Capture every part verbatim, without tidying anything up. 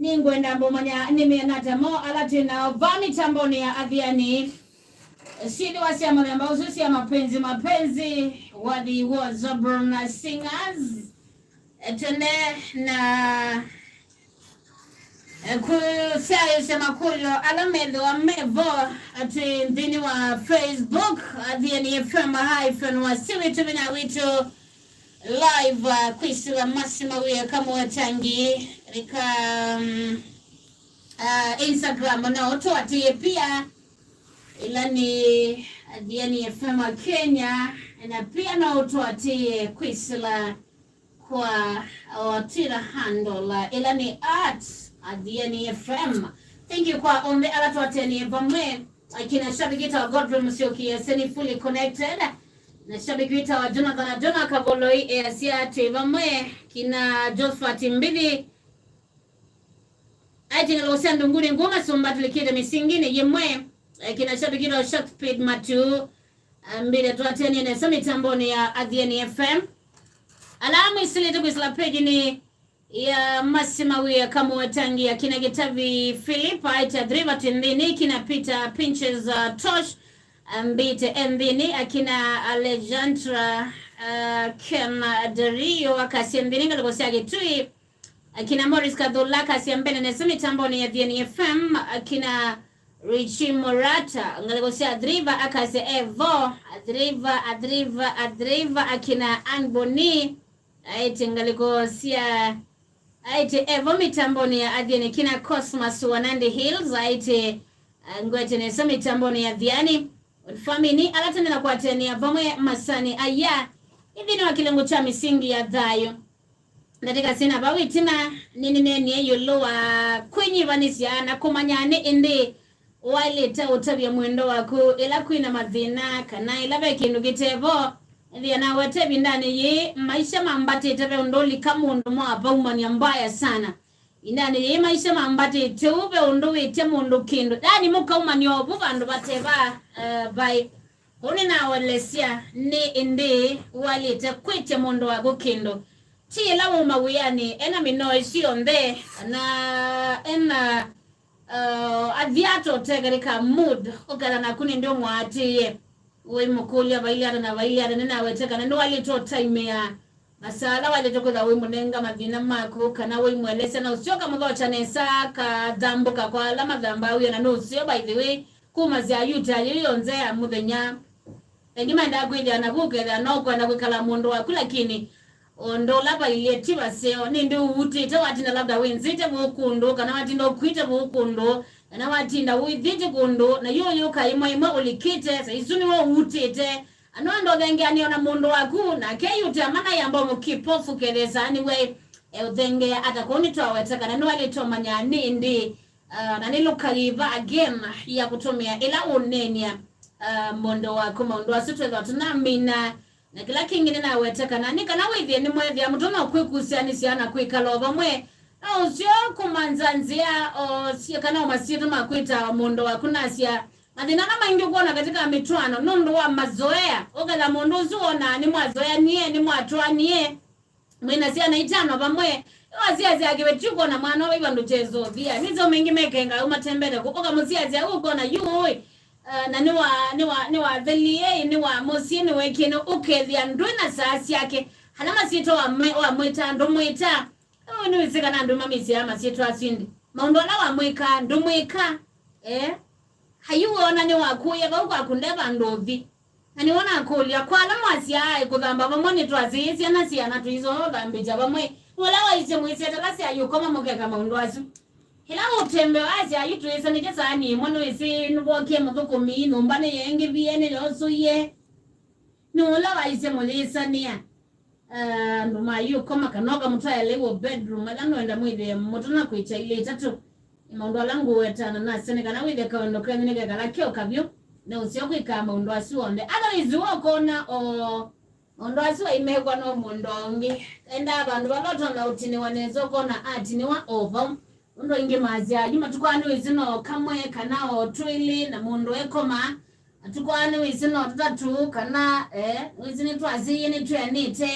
Nĩngwenda mbũmanya nĩ mĩana ata mo ala twĩ nao va mĩtambonĩ ya Athiani. Syĩthĩwa sya mũthemba ũsu sya mapenzi mapenzi, wathi wa Zabrona Singers. Tene na, eh, kũsyaĩĩsya makũlyo ala methĩwa mevo atĩ nthĩnĩ wa Facebook, Athiani F M hyphen wa siwitũ vinya witũ live, uh, kwĩsĩla Mercy Mawia Kamũetangi, lika, um, uh, Instagram no ũtũatĩĩe pia, ĩla nĩ Athiani F M Kenya, na pia no ũtũatĩĩe kwĩsĩla kwa, uh, Twitter handle, uh, ĩla nĩ at Athiani F M. Thank you kwa onthe ala twatenie vamwe. Akina shabiki wĩtawa Godfrey Musyoki, ese nĩ fully connected. Na shabiki wĩtawa Jonathan Adona Kavoloi, easya twĩ vamwe. Kina Josephat Mbithi, aitengela ũsya ndunguni nguma sumba tulikite misingini yimwe. Eh, kina shabiki wĩtawa Shakespeare Matu, ambile twatenie nesa mitamboni ya Athiani F M. Ala mwisilite kwisila page ni ya Mercy Mawia Kamũetangi, akina Gitavi Philip, aite Adriva Tindini, kina Peter Pinches, uh, Tosh, ambite Endhini, akina Alejandra, uh, Ken Dario, akasya Endhini ngalĩko sya Kitui, akina Morris Kathula, akasya mbene nesa mitamboni ya Athiani F M, akina Richie Morata, ngalĩko sya Adriva, akasya evo, Adriva, Adriva, Adriva, akina Anboni, aite ngalĩko sya, aite evo mitamboni ya Athiani, kina Cosmas wa Nandi Hills, aite, uh, ngwete nesa mitamboni ya Athiani. Famini ala tene na kwatenia vamwe masani aya, ĩthĩnĩ wa kĩlungu kya misingi ya thayũ. Ndatĩka syĩna vau ĩtina, nĩnĩneenie ĩũlũ wa kwĩnyivanĩsya na kũmanya nĩ ĩndĩ waĩlĩte ũtavya mwendo waku ĩla kwĩna mathĩna, kana ĩla ve kĩndũ kĩtevo. Ethĩa nawete ĩvindanĩ yĩĩ, maisha mambatĩte ve ũndũ ũlika mũndũ mwapaumany'a mbaya sana. Ĩvindanĩ yĩĩ, maisha mambatĩte ũu ve ũndũ wĩtya mũndũ kĩndũ. Yaani, mũkaumany'a ovu vandũ vateva, uh, vai. Kũu nĩnawelesya nĩ ĩndĩ waĩlĩte kwĩtya mũndũ waku kĩndũ. Ti ĩla wauma wĩanĩ ena mĩnoo ĩsu yonthe, na ena, uh, athi ata ũte katika mood, ũketha naku nĩ ndĩ ũmwaatĩĩe. Ũimũkũlya, vailye ata na vailye ata, nĩnawete kana nĩwaĩlĩte ũtaimĩa masaa ala waĩlĩte kwĩtha ũimũnenga mathĩna maku, kana ũimũelesya na ũseo kamũthokya nesa kathambũka kwa ala mathambaa wĩana nĩ ũseo, by the way, kuma sya Yuta yĩu yonthe ya mũthenya. Ĩngĩ maendaa kwĩthĩa naku ũkethĩa no ũkwenda kwĩkala mũndũ waku, lakini ũndũ ũla vailye ti vaseo. Nĩndĩ ũutĩte watinda labda wĩnzĩte vuu kũndũ, kana watinda ũkwĩte vuu kũndũ, kana watinda ũithĩte kũndũ, na yu ũyũka ĩmwe ĩmwe ũlikĩte, sa isu nĩwe ũutĩte. Ano andũ ũthengeanĩa na mũndũ waku, nake yũte amana yamba ũmũkipofu kethesa nĩwe eũthengeea ata. Kũu nĩtwaweta kana nĩwaĩlĩte ũmanya nĩ ĩndĩ, uh, na nĩ lũka yĩva again ya kũtũmĩa ĩla ũneenea, uh, mũndũ waku maũndũ asu twĩthwa tũnamina. Na kĩla kĩngĩ nĩnawete kana nĩ kana wĩthĩe nĩmwethĩa mũtonya kwĩkusyanĩsya na kwĩkala o vamwe. Na ũseo kũmanza nzĩa o sie kana o masyĩtwa ma kwĩta mũndũ waku nasya mathĩna ala maingĩ ũkwona katika mĩtwaano nũndũ wa mazoea. Ũketha mũndũ ũsu wonaa nĩmwazoeanie, nĩmwatwaanie, mwĩna syana itano vamwe, nĩwasiasya kĩveti ũkona mwana ũu vandũ kyesa ũthia. Nĩsyo maingĩ mekenga au matembete kũ, ũkamũsiasya ũkona yu ũĩ, uh, na nĩwa, nĩwa, nĩwathelie, nĩwamũsie, nĩwekie, nĩ ũkethĩa ndwĩ na saa syake. Kana masyĩtwa wamwĩ-, wamwĩta, ndũmwĩta. Ũũ nĩwĩsĩ kana andũ mamĩsyaa masyĩtwa asu ĩndĩ. Maũndũ ala wamwĩkaa, ndũmwĩka. Eh? Ayu wona nĩwakũĩa vau kwaku nde vandũ ũthi. Na nĩwona akũlya, kwa ala mwasyaa aĩ kũthamba vamwe nĩtwasĩĩe syana syana tũisoa ũthambĩkya vamwe. Nĩ ũla waisye mwĩsĩ ata ala syai ũkoma mũkeka maũndũ asu. Ĩla ũtembeo asya ayu twĩsanĩtye saani ĩmwe nĩwĩsĩ nĩvokie mũthũkũmi, nyũmba nĩyeengĩvie, nĩyosũie. Nĩ ũla waisye mũyĩsanĩa. Ah, andũ mayũkoma kana ũkamũtwaĩa lĩu bedroom, ala nũenda mwĩthĩe mũtonya kwĩkya ilĩ itatũ. Nĩ maũndũ ala ngũweta na nasya nĩ kana wĩthĩe kawendo kenyu nĩkekala keũka vyũ, na ũseo kwĩkaa maũndũ asu onthe. Otherwise, we ũkona o maũndũ asu aimekwa no mũndũ ũngĩ. Endaa vandũ vala ũtonya ũtinĩwa nesa, ũkona atinĩwa o vau. Ũndũ aingĩ masyaa, yu matukũ aa nĩwĩsĩ no kamwe kana o twĩlĩ na mũndũ ekoma. Matukũ aa nĩwĩsĩ no tũtatũ kana, eh, nĩwĩsĩ nĩtwasĩie nĩtwĩanĩte.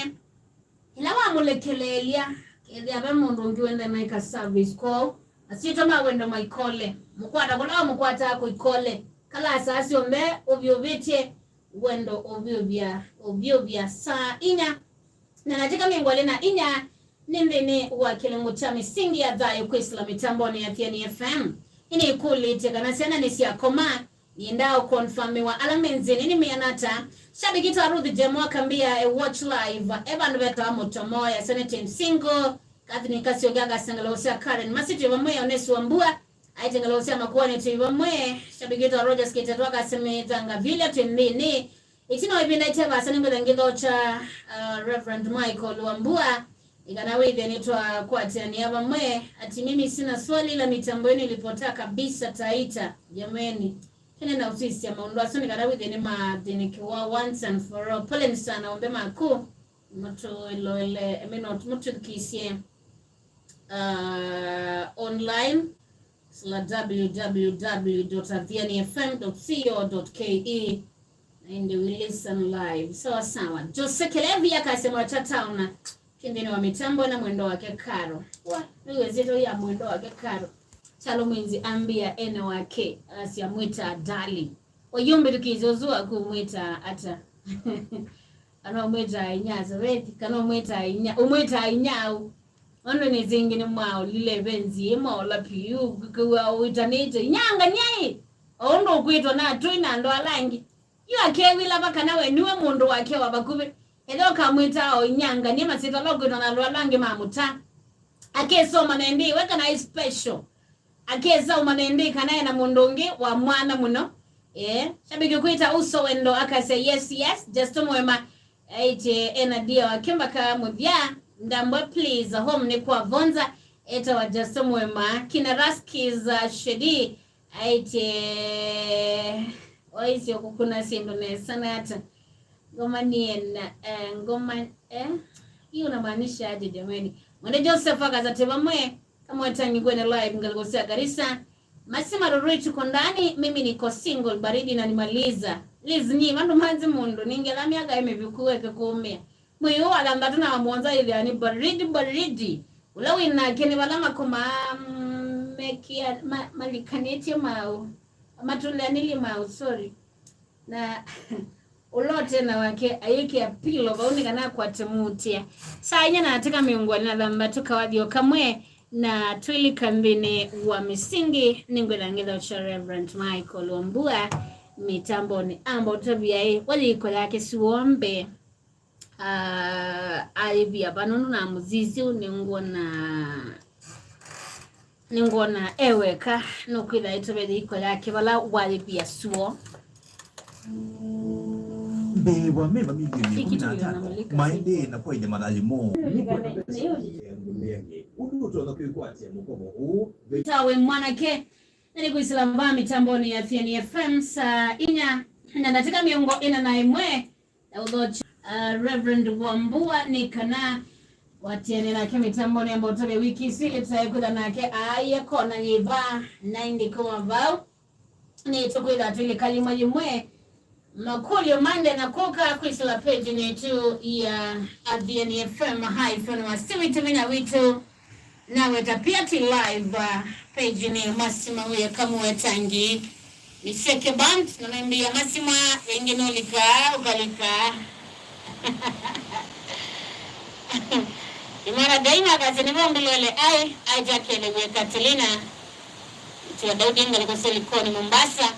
Ĩla wamũlekeleelya, kethĩa ve mũndũ ũngĩ wenda naika service kwoou, Asyĩtwa ma wendo maikole, mũkwata kũla wamũkwataa kũikole, kala saa syonthe ũvyũvĩtye wendo ũvyũvya, ũvyũvya saa inya. Na natĩka mĩongo ĩlĩ na inya nĩ nthĩnĩ wa kĩlungu kya mĩsingi ya thayũ kwĩsĩla mĩtambonĩ ya Thiani F M. Nĩnĩkũlĩtye kana syana nĩsyakoma, nĩendaa ũkonfamiwa ala me nzĩnĩ nĩmeana ata. Shabiki ta Ruth Jemo akambia e watch live e vandũ vetawa Mũtomo ya Senate Msingo, Catherine Kasioke akasengelosya Karen Masiti vamwe Onesi wa Mbua, aitengelosya makuani twĩ vamwe. Shabiki ta Rogers Kĩtetwa akasemethanga vilya twĩ nthĩnĩ. Ĩtina wa ĩvinda ĩte vaasa nĩngwĩtha ngĩthokya, uh, Reverend Michael Wambua, nĩ kana wĩthĩe nĩtwakwatĩanĩa vamwe. Ati mimi sina swali, ila mitambo yenu ilipotea kabisa Taita. Jameni, tene na usisya maũndũ asu nĩ kana wĩthĩe nĩmathĩnĩkĩwa once and for all. Poleni sana, ombe maku mũtũĩloele, I mean, mũtwĩthukĩĩsye, uh, online. Sila www.athianifm.co.ke. Na ĩndĩ we listen live. Sawa sawa. Jose Kelevi akasema watataona. Kĩndĩnĩ wa mĩtambo na mwendo wake Karo. Wa, nĩwezĩtwe ya mwendo wake Karo. Chalo mwenzi ambia ene wake, asya mwĩta Dali. Wayumbi tukizozu aku mwĩta ata. Kana ũmwĩtaa inya Sevethi, kana ũmwĩtaa inya, ũmwĩtaa inya au. Andũ nĩ zingĩ nĩ mwaolile ve nzĩa mwaola piũ, kwĩw'a ũitanĩte inyangania ĩ. O ũndũ ũkwĩtwa na atũi na andũ ala angĩ. Yu akewĩla va kana we nĩwe mũndũ wake wa vakuvĩ. Ethĩwa ũkamwĩtaa o inyangania masyĩtwa ala ũkwĩtwa na andũ ala angĩ ma mũtaa. Akĩsoma na ĩndĩ we kana ĩ special. Akesa ũmanya ĩndĩ kana ena mũndũ ũngĩ wa mwanya mũno. Eh, shabiki kwĩta Uso Wendo akasya, "Yes, yes, Justo Mwema." Aitye ena dia wake mpaka mũthya. Ndambwa, please, home nĩ kwa Vonza. Etawa Justo Mwema. Kina Raskis, uh, Shedi. Aitye, waisye kũkuna syĩndũ nesa na ata. Ngoma niena, eh, ngoma, eh? Hii unamaanisha aje jamani? Mwende Joseph akasya twĩ vamwe. Kamwe tangi kwene live ngaliko sya Garissa. Masima Roroi tuko ndani, mimi niko single, baridi inanimaliza. Liz nyi, vandũ manzi mũndũ, ningela myaka ĩmĩvĩku weke kũũmĩa. Mwei ũũ wa thanthatũ na wa mũonza ĩthĩa nĩ baridi, baridi. Ũla wĩ nake nĩ vala makomaa, mm, mekia, ma, malikanĩtye maũ. Matũleanĩlye maũ, sorry. Na ũla ũte na wake ayĩkĩa pilo vau nĩ kana akwate mutia. Saa inya na atĩka mĩongo ĩlĩ na thanthatũ kawathi o kamwe na twĩlika nthĩnĩ wa mĩsingi nĩngwĩtha ngĩtho kya Reverend Michael Wambua mĩtambonĩ amba ũtavyaĩ wa yĩko yake siwombe. Ah, aĩvia vano nũna mũsisyu nĩngwona Nĩngwona e weka, nũkwĩtha ĩtũvethya iko yake vala waĩvia suo. Mbee wa meva milioni ikũmi na atano maendee na kwenye mathayũ moo. Nĩkwenda mbesa ya ngũmĩanĩ. Ũndũ ũtonya kwĩkwatĩa mũkomo ũũ. Tawe mwanake, na nĩkwĩsĩla vaa mĩtambonĩ ya Thiani F M saa inya na ndatĩka mĩongo ĩna na ĩmwe. Na ũthokya, uh, Reverend Wambua nĩ kana watiane nake mĩtambonĩ ya Mbotole wiki isu ilĩ tũtae kwĩtha nake aaie kona yĩva na ĩndĩ kuma vau. Nĩ tũkwĩtha twĩlĩka yĩmwe yĩmwe makũlyo mande na kũka kwĩsĩla page yetu ya Athiani F M hyphen Wasiwiti Vinya Witu. Naweta pia ti live, uh, page ni Masima Wia Kamwe Tangi. Miseke Band, na naimbia Masima, wengi nolika, ukalika. Imara Gaima kazi ni mombi lole ai, ai jakele we Katilina. Tia Daudi ngaliko Silikoni Mombasa.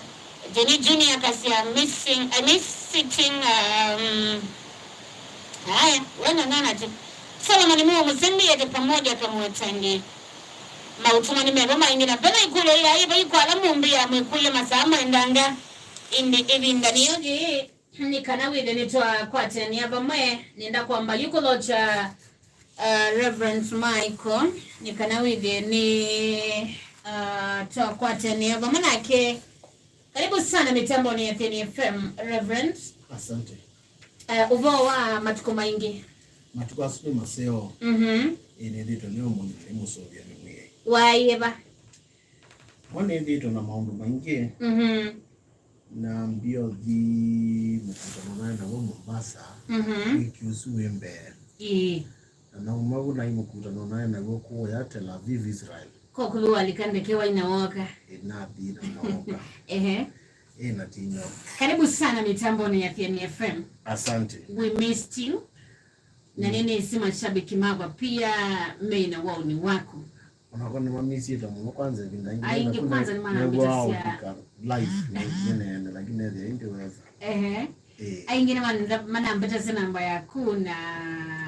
Jenny Junior kasi ya missing, I miss sitting, um, haya, wena nana tu. Solomon Muo Musimbi yete pamoja Kamwe Tangi. Maũtũmani meva maingĩ na vena ĩkũlyo ĩla ĩva ikwala mũmbĩ ya mwĩkũlye masaa maendanga ĩndĩ ĩvinda nĩyo yĩĩ. Nĩ kana wĩthĩe nĩtwakwatania vamwe, nĩenda kwamba yu kũthokya, uh, Reverend Michael, nĩ kana wĩthĩe nĩ, uh, twakwatania vamwe nake. Karibu sana mitamboni ya Thiani F M, Reverend. Asante. Eh, ũvoo wa matukũ maingĩ. Matukũ asu nĩ maseo. Mhm. Ĩĩ, nĩthĩtwe nĩ ũmwe na nĩ mũsũvĩa nĩ mwĩai. Waĩe va? Mo nĩthĩtwe na maũndũ maingĩ. Mhm. Na mbiothi mũkutano naĩ naw'o Mombasa. Mhm. Wiki ũsu wĩ mbee. Ĩĩ. Na nauma vu naĩ mũkutano naĩ naw'o kũũya Tel Aviv, Israel. Kokulu alika ndeke waina woka. Inathi na woka. Ehe. Ina tinyo. Karibu sana mitamboni ya Thiani F M. Asante. We missed you. Na nene isi mashabiki makwa pia meina wauni wako. Onakwa nĩmamisĩte mũno kwanza ĩvinda ingĩ. Aingĩ kwanza nĩmanambĩtasya live nene, lakini ethĩa ĩndĩ weza. Ehe. Eh. Aingĩ nĩmanambĩtasya namba yaku na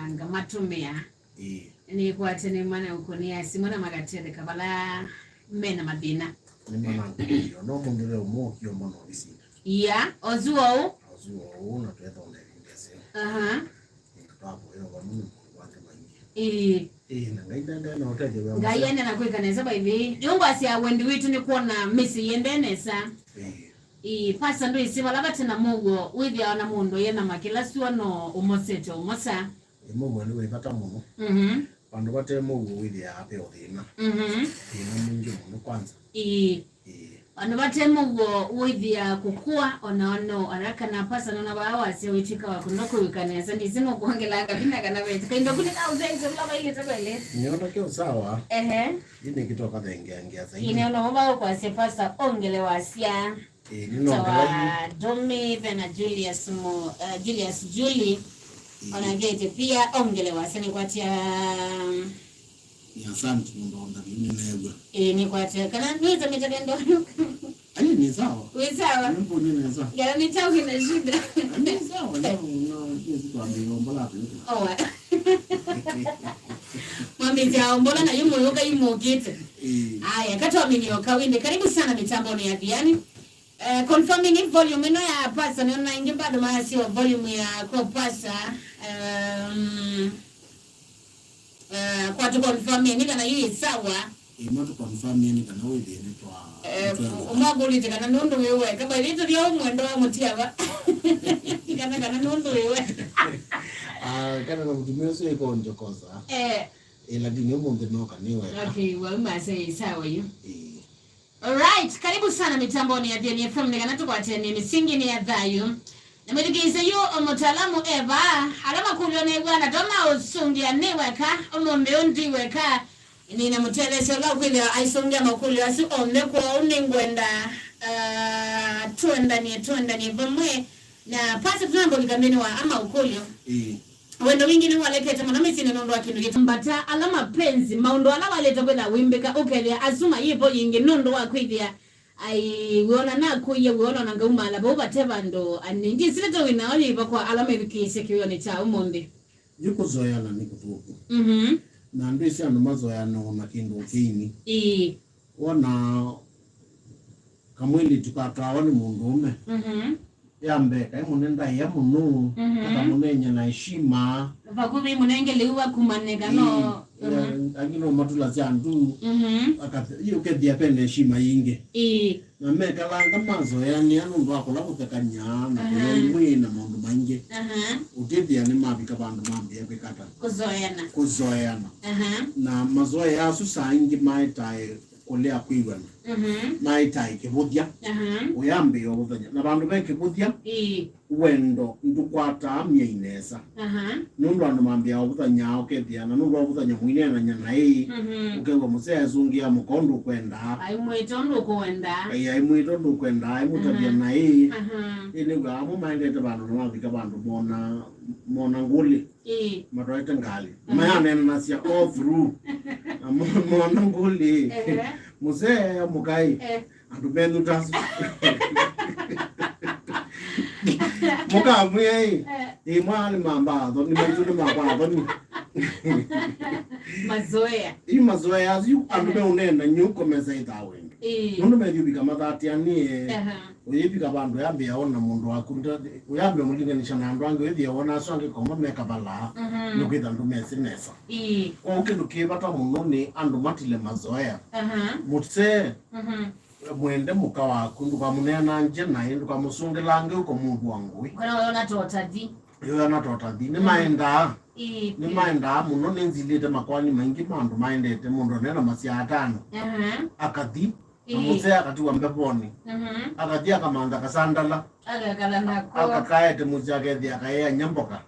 ngamatũmĩa. Eh. Nĩkwate nĩ mana ũkũnĩa simũ na magatetheka vala mena mathĩna. Nĩmanangũkĩo no mũndũ ve ũmwe ũkĩomba no visinda. Ia, ozu ou. Ozu ou na twethonda ĩvinda ĩseo. Aha. Ĩĩ. Ĩĩ, na Ngai ndaendee na ũtethyo wĩa. Ngai mũseo. Aende na kwĩka nesa by the way. Yu ngwasya wendi witũ nĩ kwona mĩsyĩ yende nesa. Ĩĩ. Ĩĩ, pasa ndwĩsĩ vala vate na mũuo wĩthĩawa na mũndũ yena makĩla sua no ũmosete ũmosa. Ĩ, mũuo nĩ wĩ vata mũno. Mhm. Vandũ vate mũuo wĩthĩaa ve o thĩna. Mhm. Thĩna mwingĩ mũno kwanza. Ĩĩ. Ĩĩ. Vandũ vate mũuo wĩthĩa kũkũa, ona ono, ala kana pasa nona vaa wasya wĩtw'ĩka wa kũndũ kũw'ĩka nesa, ndĩsĩ nũkwongelanga vinya kana veti kaindo kũlĩ kaũsyaĩsya ũla vailĩte kwelĩ. Nĩona kĩ ũsawa. Ehe. Yu nĩkĩtoka thengeangĩa zaidi. Ĩĩ, nĩona mo vaũkwasya pasa ongele wasya. Ĩĩ, nĩnongela yu. Tawa Domi, vena Julius Mo, eh, Julius Julie. Ĩĩ. Ona ngete pia ongele wasya nĩkwatya. Nĩ asante nũndũ wa ũndavini neew'a. Ĩĩ, nĩkwatya kana nĩwĩtamĩte kendo. Aye, ni sawa. Wĩ sawa? Nĩ mboni nesa. Ngala nĩ chau kina shida. Ni sawa, no, no, kesi tuambie ombola tu. Owa. Mwambĩte aombola na yu mũyũka yu mũkĩte. Eh. Aya, katwamini okawinde. Karibu sana mitamboni ya Thiani. Eh, confirming volume ĩno ya pasa, nĩona ingĩ bado maasio volume ya kwa pasa. Um, Eh, kwa tũkonfamĩeni kana yu ĩ sawa. Ĩno tũkonfamĩeni kana wĩthĩe nĩ twa. Eh, ũmakũlĩte kana nũndũ wĩ weka. By the way, tũthia ũmwendo wa mũtia va. Kana, kana nũndũ wĩ weka. Ah, kana na mũtumĩa ũcio ĩkonjokosa. Eh. Eh, lakini ũmũnthĩ noka nĩ weka. Okay, wauma ase ĩ sawa yu. Eh. Alright, karibu sana mitamboni ya Thiani F M, nĩ kana tũkwatĩanĩe mĩsingĩnĩ ya thayũ. Na mwĩthukĩĩsye yu mũtaalamu e vaa, ala makũlyo nĩ w'o na toma ũsũngĩa nĩ weka, ũmũnthĩ ũndĩ weka, nĩna mũtetheesya ũla ũkwĩthĩwa aisũngĩa makũlyo asu onthe kwoou nĩngwenda, ah, tũendanie, tũendanie vamwe. Na pasi tũnambũlika nthĩnĩ wa ama ũkũlyo. Ĩĩ. Wendo wingĩ nĩwalekete mũno mĩsyĩnĩ nũndũ wa kĩndũ kĩtambata ala mapenzi, maũndũ ala walĩte kwĩtha wĩmbĩka, ũkethĩa asu mayĩvo yĩngĩ nũndũ wa kwĩthĩa ai wĩona nakũie, wĩona na ngaumala vau vate vandũ. Ani ndĩsĩ ndeto wĩnao yĩva kwa ala methukĩĩsye kĩwĩonĩ kya ũmũnthĩ. Yu kũzoeana nĩ kũthũku. Mhm. Na ndwĩsĩ andũ mazoeana o na kĩndũ kĩini. Ĩĩ. Wona kamwĩlĩtu katwawa nĩ mũndũũme. Mhm. Ya mbee kaĩ mũne ndaĩa mũno, mhm, akamũnenye na heshima. Vakuvĩ mũnenge lĩu vakumanĩka no. Ĩĩ, mhm, angĩ no matulasya ndu. Mhm. Aka-, yu ũkethĩa vena heshima yingĩ. Ĩĩ. Na mekalanga mazoeanĩa nũndũ wa kũla kũthekany'a na kũya, aha, imwe na maũndũ maingĩ. Aha. Ũtĩthĩa nĩmavika vandũ mambĩĩa kwĩkata. Kũzoeana. Kũzoeana. Aha. Na mazoea asu saa ingĩ maetae kũlea kwĩw'ana. Mhm. Maetae kĩvũthya. Aha. Ũyambĩĩa ũvũthany'a. Na vandũ ve kĩvũthya, ĩĩ, wendo ndũkwataa myei nesa. Aha. Nũndũ andũ mambĩĩa ũvũthany'a, ũkethĩa, na nũndũ wa ũvũthany'a mũineenany'a naĩ, mhm, ũkew'a mũsee aisũngĩa mũka ũndũ ũkwendaa. Aimwĩta ũndũ ũkwendaa. Ai, aimwĩta ũndũ ũkwendaa, aimũtavya, mhm, naĩ. Aha. Ĩnĩw'a amwe maendete vandũ na mavika vandũ mona, mona ngũlĩ. Ĩĩ. Matwaĩte ngalĩ. Aha. Mayaneenanasya all through. Na mo-, mona ngũlĩ. Ehe. Mũsee amũka ĩ. Eh. Andũ menyu ta asu. Mũkamwĩa ĩ, eh, ĩ mwana nĩ mamba athoni, maitũ nĩ makwa athoni. Mazoea. Ĩ mazoea asu, andũ, ehe, meũneena nyũko mesa ĩthaa wendo. Ĩĩ. Nũndũ methiũvika mathatĩanĩe. Aha. Ũyĩvika vandũ yambĩa ona mũndũ waku, nda-, ũyambĩa mũlinganisha na andũ angĩ, wĩthĩa wona asu angĩ koma mekavalaa, mhm, nĩkwĩtha ndũmesĩ nesa. Ĩĩ. Kwoou kĩndũ kĩ vata mũno nĩ andũ matile mazoea. Aha. Mũsee, mhm, mwende mũka waku, ndũkamũneanangye naĩ, ndũkamũsũngĩlange ũko mũndũ wa ngũĩ. Kana wĩona ta ũtathi. Wĩona ta ũtathi. Mhm. Nĩmaendaa. Ĩĩ, ĩĩ. Nĩmaendaa mũno, nĩnzilĩte makoani maingĩ ma andũ maendete, mũndũ aneena masyaa atano. Aha. Akathi, na, ĩĩ, mũsee akatiwa mbevonĩ. Mhm. Akathi akamantha kasandala. Agakala nako. Akakaete mũsyĩ akethĩa akaĩany'a mboka.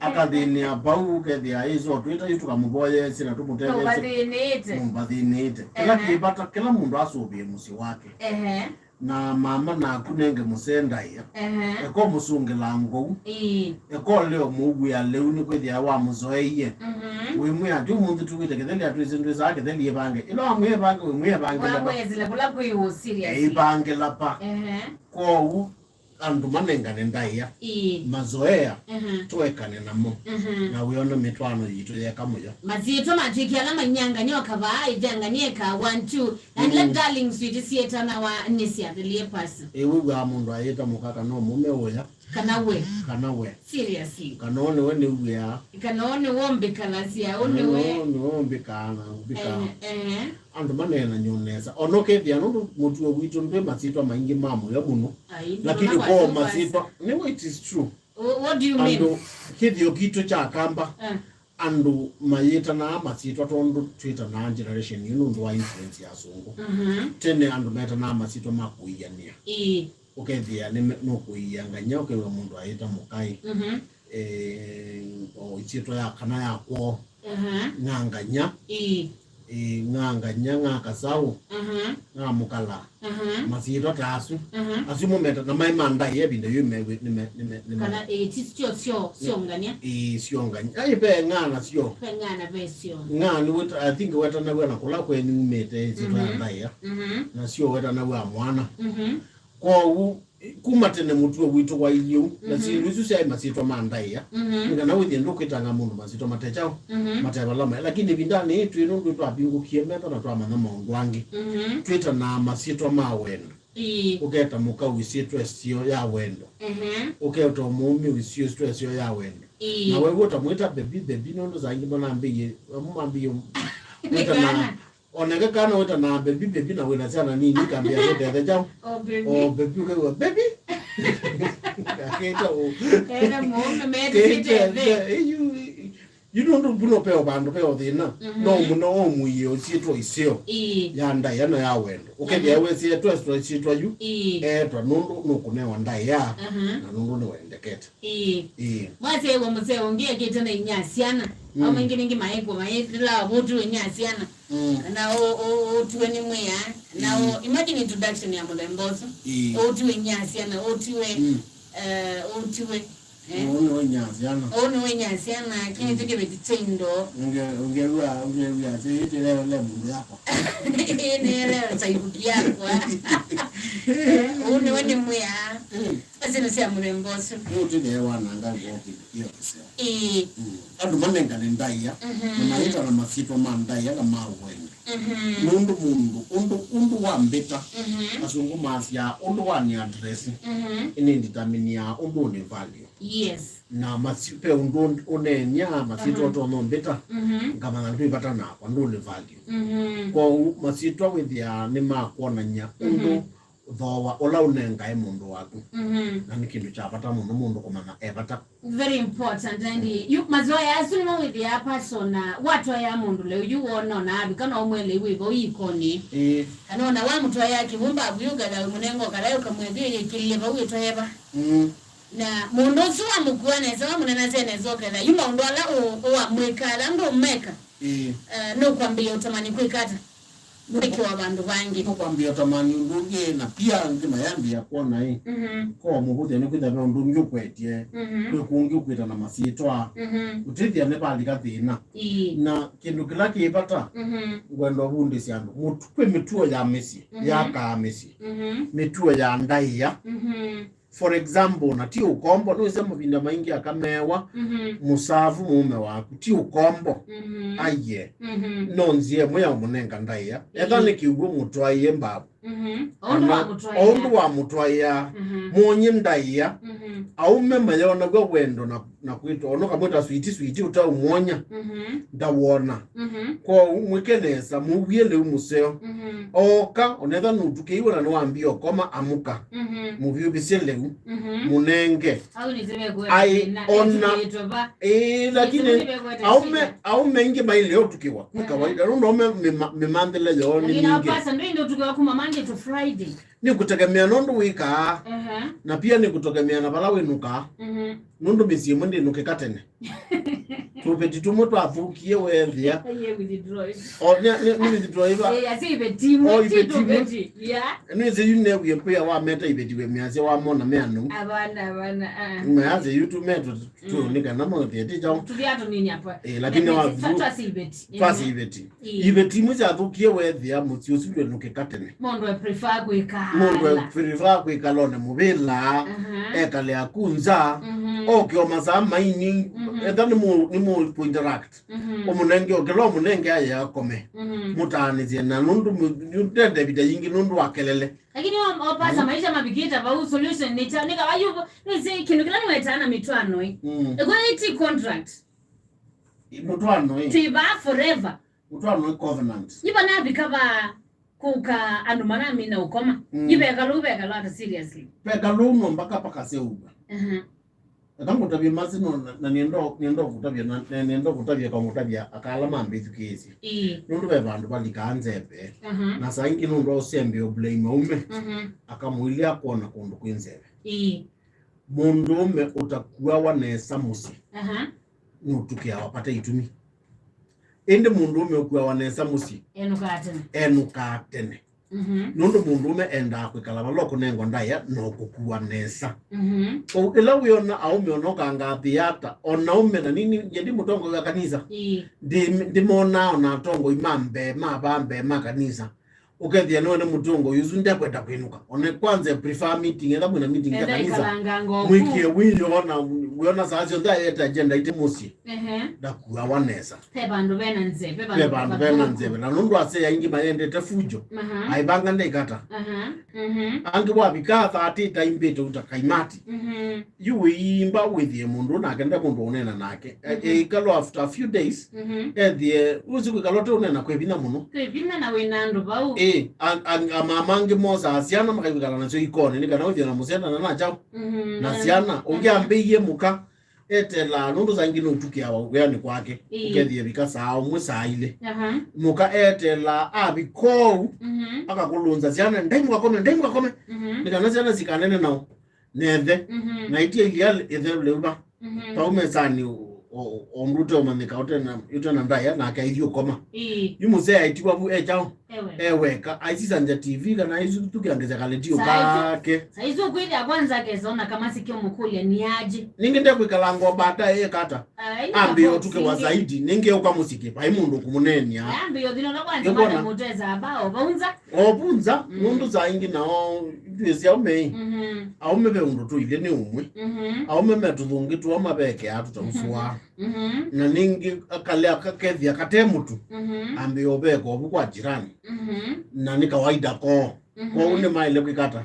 Akathĩnĩa vau, ũkethĩa ĩso twĩta yu tũkamũvoyeesye na tũmũtetheesye. Nũvathĩnĩte. Nũvathĩnĩte. Kĩla Ehe. kĩvata, kĩla mũndũ asũvĩe mũsyĩ wake. Ehe. Na mama naku nenge mũsee ndaĩa. Ehe. Eka ũmũsũngĩla ngou. Ĩĩ. Eka ũlea ũmũw'ĩa lĩu nĩkwĩthĩa wamũzoeie. Mhm. Wĩmwĩa, "Ati ũmũnthĩ tũwĩte kĩtheli, atwĩsĩ ndwĩsaa kĩtheli ĩvange." Ĩla wamwĩa ĩvange, wĩmwĩa ĩvangĩla pa. Wamwĩsĩla kũla kwĩ ũ serious. Ĩvangĩla pa. Ehe. Kwoou, andũ manengane ndaĩa, Ĩĩ. mazoea, Ehe. tũekane namo, Mhm. na wĩona mĩtwaano yitũ yeka mũyo. Masyĩtwa matw'ĩke ala manyangany'a ũkavaa ithangany'eka one two. And Mm. let darling sweet syĩtanawa nĩ syathelie pasi. Ĩwĩw'aa mũndũ ayĩta mũka kana ũmũme ũya, Kana we. kana we. Seriously. Kana ũũ nĩwe nĩw'ĩaa. Kana ũũ nĩwe ũmbĩkalasya, ũũ nĩwe. Ũũ nĩwe ũmbĩkaa na ũmbĩkaa. Ehe, ehe. Andũ maneenany'o nesa. Ona ũkethĩa nũndũ mũtuo witũ ndwĩ masyĩtwa maingĩ ma mũyo mũno. Ai, lakini ndona kwa kwa simple. Masyĩtwa, nĩwe, it is true. Wh-, what do you mean? Andũ, kĩthĩo kitũ kya Kamba, Eh. andũ mayĩtanaa masyĩtwa tondũ twĩtanaa generation yu nũndũ wa influence ya asũngũ. Mhm. Tene andũ metanaa masyĩtwa ma kũianĩa. Ĩĩ. Ũkethĩa nĩ me-, nũkũiia nganya, ũkew'a mũndũ ayĩta mũkaĩ. Mhm. Eh, o isyĩtwa ya kana ya kwoo. Aha. Ng'anganya. Ĩĩ. Ĩĩ, ng'anganya, ng'akasaũ. Aha. Ng'amũkala. Aha. Masyĩtwa ta asu. Aha. Asu mo meta, na maĩ ma ndaĩa ĩvinda yĩu mewe, nĩ me-, nĩ me-, nĩ me-, Kana, ĩĩ, ti syo, syo, syo ngania. Ĩĩ, syo ngania. Ai, ve ng'aa na syo. Ve ng'aa na ve syo. Ng'aa nĩ wĩta-, I think wetanaw'a na kũla kwenyu umĩte, ĩsyĩtwa ya Mhm. ndaĩa. Mhm. Na syo wetanaw'a mwana. Mhm. Kwoou, kuma tene mũtuo witũ wailyĩ ũu, na Mhm. syĩndũ isu syaĩ masyĩtwa ma ndaĩa, Mhm. nĩ kana wĩthĩe ndũkwĩtanga mũndũ masyĩtwa mate kyaũ, Mhm. mate vala maĩ. Lakini ĩvindanĩ yĩĩ twĩ nũndũ twavingũkie metho na twamanya maũndũ angĩ, Mhm. twĩtanaa masyĩtwa ma wendo. Ĩĩ. Ũketa mũka wĩsyĩtwa ĩseo ya wendo. Mhm. Ũketa mũũme wĩsyĩtwa ĩseo ya wendo. Ĩĩ. Na wew'a ũtamwĩta baby, baby, nũndũ saa ingĩ manambĩie, amwe mambĩie Nĩ wĩtana kana. Oneke kana wĩtanaa baby, baby, na wĩna syana nini, kambĩa kwĩtethe kyaũ. Oh, baby. Oh, baby, ũkew'a, "Baby." Akĩta ũ. Ena mũũme mete Kĩtethe. Yu, yu nũndũ mbuno peo vandũ peo thĩna. Mhm. No mũno ũmũie ũsyĩtwa ĩseo Ĩĩ. ya ndaĩa na ya wendo. Ũkethĩa Aha. wĩsĩetwe syĩtwa yu, Ĩĩ. eetwa nũndũ nũkũnewa ndaĩa, Aha. na nũndũ nĩwendekete. Ĩĩ. Ĩĩ. Mwaseĩwa mũseo ũngĩ ekĩte na inyia syana. Mm. Au maingĩ ningĩ maĩkwa maĩthĩlawa vũtu inyia syana. Mm. Na ũ-, ũ-, ũtiwe nĩ mwĩa. Na Mm. ũ-, imagine introduction ya mũthemba ũsu. Ĩĩ. Ũtiwe inyia syana, ũtiwe, Mm. eh, ũtiwe. Eh? Ũũ nĩ wĩnyia syana. Ũũ nĩ wĩnyia syana, kĩĩ Mm. kĩvĩti kya indo. Ũnge-, ũngew'a, ũngew'a atĩ, "Ĩtĩ leo le mũndũ yakwa." Ĩĩ, nĩ leo saibuki yakwa. Eh, ũũ nĩwe nĩ mwĩa. Mm. Asyĩtwa sya mũthemba ũsu. Nĩ ũtĩthee wananga ngoo kĩndũ kĩo kĩseo. Ĩĩ. Mm. Andũ manengane ndaĩa, Mhm. na maĩtana masyĩtwa ma ndaĩa na ma wendo. Mhm. Nũndũ mũndũ, ũndũ, ũndũ wambĩta, Mhm. asũngũ masyaa, ũndũ waniadresi, Mhm. ĩnĩnditamĩnĩaa ũndũ ũnĩ value. Yes. Na masy-, ve ũndũ ũneenya, masyĩtwa Mhm. ũtonya ũmbĩta, Mhm. ngamanya ndwĩ vata nakwa, ndũnĩ value. Mhm. Kwoou, masyĩtwa wĩthĩaa nĩmakwonany'a Mhm. ũndũ thooa ũla ũnengae mũndũ waku. Mhm. Na nĩ kĩndũ kya vata mũno mũndũ kũmanya e vata. Very important, and yu mazoea asu nĩmo wĩthĩaa person, na watwaĩa mũndũ leo yu wona ona avika no ũmwelei wĩ vau ikonĩ. Ĩĩ. Kana ona wamũtwaĩa kĩw'ũ mbavu yu ũkatha wĩmũnenga ũkatha ũkamwethĩa yĩkĩlile vau ĩtoeva. Mm. Na mũndũ ũsu wamũkua nesa, wamũnenasya nesa ũketha yu maũndũ ala ũ-, ũwamwĩka ala ndũmeka. Ĩĩ. Eh, nũkwambĩĩa ũtamani kwĩka ata? Mwĩkĩwa vandũ vangĩ. Nũkwambĩĩa ũtamani ũndũ ũngĩ, na pia angĩ mayambĩĩa kwona ĩ. Mhm. Ko mũvũthya nĩ kwĩtha ve ũndũ ũngĩ ũkwetye. Mhm. Kwĩ kũngĩ ũkwĩta na masyĩtwa. Mhm. Ũtĩthya nĩ valika thĩna. Ĩĩ. Na kĩndũ kĩla kĩ vata, Mhm. ngwenda ũvundĩsya andũ. Mũtu-, kwĩ mĩtuo ya mĩsyĩ, Mhm. yakaa mĩsyĩ. Mhm. Mĩtuo ya ndaĩa. Mhm. For example, na ti ũkombo, nũĩsya mavinda maingĩ akameewa, Mhm. mũsavu mũũme waku, ti ũkombo. Mhm. Aiye. Mhm. No nzĩa ĩmwe ya ũmũnenga ndaĩa. Etha Ĩĩ. nĩ kĩw'ũ mũtwaĩe mbavu. Mhm. Kana ũndũ wamũtwaĩa. Ũndũ wamũtwaĩa, Mhm. mwonye ndaĩa, Mhm. aũme mayonaw'a wendo na, na kwĩtwa, ona ũkamwĩta switi, switi ũtaũmwonya, Mhm. ndawona. Mhm. Kwoou mwĩke nesa, mũwie lĩu mũseo. Mhm. Ooka, onetha nũtukĩiwe na nĩwambie ũkoma, amũka. Mhm. Mũvyũvĩsye lĩu. Mhm. Mũnenge. Au nĩsĩmekwenda. Ai, na ona. Ĩĩ, lakini aume, aume aingĩ mailea ũtukĩwa. Nĩ kawaida. Nũndũ aume mĩma-, mĩmanthĩle yoo nĩ mingĩ. Lakini pasa, ndũĩ nĩ ũtukĩwa kuma Monday to Friday. Nĩ kũtegemea nũndũ wĩkaa. Ehe. Na pia nĩ kũtegemea na vala wĩnũkaa. Mhm. Nũndũ mĩsyĩ ĩmwe ndĩnũkĩka tene. Tũveti tũmwe twathũkie weethĩa. Aiye withdraw. O, nĩ, nĩ, nĩ withdraw iva? Eh, asi iveti imwe, o, ti iveti imwe. Tũveti, yeah. Nĩwĩsĩ yu newie pia wameta iveti we mĩasya wamona meanũ. Avana, avana, ah. Mayasya yu tũmeto tu, mm, nĩ kana maũthĩe ti kyaũ. Tũvya tũnini apa. Eh, lakini wa twa-, twasi iveti. Twasi iveti. Ĩĩ. Iveti imwe syathũkie weethĩa mũsyĩ ũsu ndwĩnũkĩka tene. Mũndũ e prefer kwĩkala. Mũndũ e prefer kwĩkala one mũvĩla, aha, ekale akunza, mhm, oke o masaa maini, mhm, etha nĩ mũ-, nĩ mũ interact. Mhm. Ũmũnenge okela ũmũnenge aye akome. Mhm. Mũtaanĩsye na nũndũ mũ-, nĩ ndenda ĩvinda yingĩ nũndũ wa kelele. Lakini o, o pasa, mm, maisha mavikĩte vau, solution nĩ kyaũ? Nĩ kava yu, nĩ kĩndũ kĩla nĩwetaa na mĩtwaano ĩ. Mm. Ĩkwĩti contract. Mũtwaano ĩ. Twĩ vaa forever. Mũtwaano ĩ covenant. Yu vanavika va kũka andũ manamina ũkoma. Mm. Yu veka lũu, veka lũu ata seriously. Veka lũu no mpaka paka seũva. Aha. Eka ngũtavye masi no na, na nĩenda, nĩenda kũtavya na, na nĩenda kũtavya kwa ngũtavya akala mambĩthukĩĩsye. Ĩĩ. Nũndũ ve vandũ valikaa nzeve. Aha. Na saa ingĩ nũndũ wa ũsembe o blame aume. Mhm. Akamũilya akwona kũndũ kwĩ nzeve. Ĩĩ. Mũndũũme ũtakuawa nesa mũsyĩ, aha, nũtukĩawa vate itumi. Ĩndĩ mũndũũme ũkuawa nesa mũsyĩ, enũkaa tene, enũkaa tene. Mhm. Nũndũ mũndũũme endaa kwĩkala vala ũkũnengwa ndaĩa na ũkũkuwa nesa. Mhm. Kwoou ĩla wĩona aũme ona ũkangathĩa ata, ona ũme na nini, nyie ndi mũtongoi wa kanisa. Ĩĩ. Ndi-, ndimonaa ona atongoi ma mbee, ma vaa mbee ma kanisa. Ũkethĩa nĩwene mũtongoi ũsu ndekwenda kwĩnũka. One kwanza prefer meeting, etha mwĩna meeting ya kanisa. Enda ikalanganga oku. Mwĩkĩe wĩoo na wĩona saa syonthe ayete agenda ite mũsyĩ. Ehe. Ndakuawa nesa. Ve vandũ vena nzeve, ve vandũ vena nzeve. Na nũndũ asee aingĩ mayendete fujo. Aha. Aivanga ndaikata. Aha. Mhm. Angĩ wavika thirty taimbĩte uta kaimati. Mhm. Yu wĩimba wĩthĩe mũndũ nake nde mũndũ ũneena nake. E, mhm, e, ĩkalo after a few days, mhm, ethĩe ũsu kwĩkala ũte ũneena kwĩ vinya mũno. Kwĩ vinya na wĩna andũ vau. Ĩ, a, a, amama angĩ mosaa syana makakwĩkala nasyo ikonĩ, nĩ kana wĩthĩe na mũsendana na kyaũ. Mhm. Na syana, mhm, ũngĩ ambĩie mũka, etelaa, nũndũ saa ingĩ nũtukĩawa wĩanĩ kwake, ĩĩ, ũkethĩe vika saa ũmwe, saa ilĩ. Aha. Mũka etelaa, avika ũu, mhm, akakũlũnza syana, ndai mũkakome, ndai mũkakome. Mhm. Nĩ kana syana sikanene nao. Nethe. Mhm. Na itia ilia ĩthe lĩu va. Mhm. Vau mesanĩ o, o, o ũndũ ũteũmanyĩka ũtena, ũtena ndaĩa, nake aithi ũkoma. Ĩĩ. Yu mũsee aitiwa vu e kyaũ? Ewe. Eweka. Aisisanja T V kana aisũtukĩangĩsya kaletio kake. Saizi ũkwĩthĩa kwanza akesa ona kama sikĩmũkũlya nĩ aje. Ningĩ ndekwĩkalanga o baadaye ekata. Ai, ambĩĩa ũtukĩwa zaidi, ningĩ ũka mũsyĩ vai mũndũ kũmũneenea. Ambĩĩa ũthi nona kwanza. Nĩwona? Madam ũtesa aba o vaunza. O vunza, mm, nũndũ saa ingĩ nao itwĩsĩ aũme ĩ. Mhm. Aũme ve ũndũ tũilye nĩ ũmwe. Mhm. Aũme metũthũngĩtũa mavekeaa tũtausũaa. Mhm. Na ningĩ akalea kakethĩa kate mũtu. Mhm. Ambĩĩa ũveka ovu kwa jirani. Mhm. Na nĩ kawaida koo. Mhm. Kwoou nĩmaĩle kwĩkata.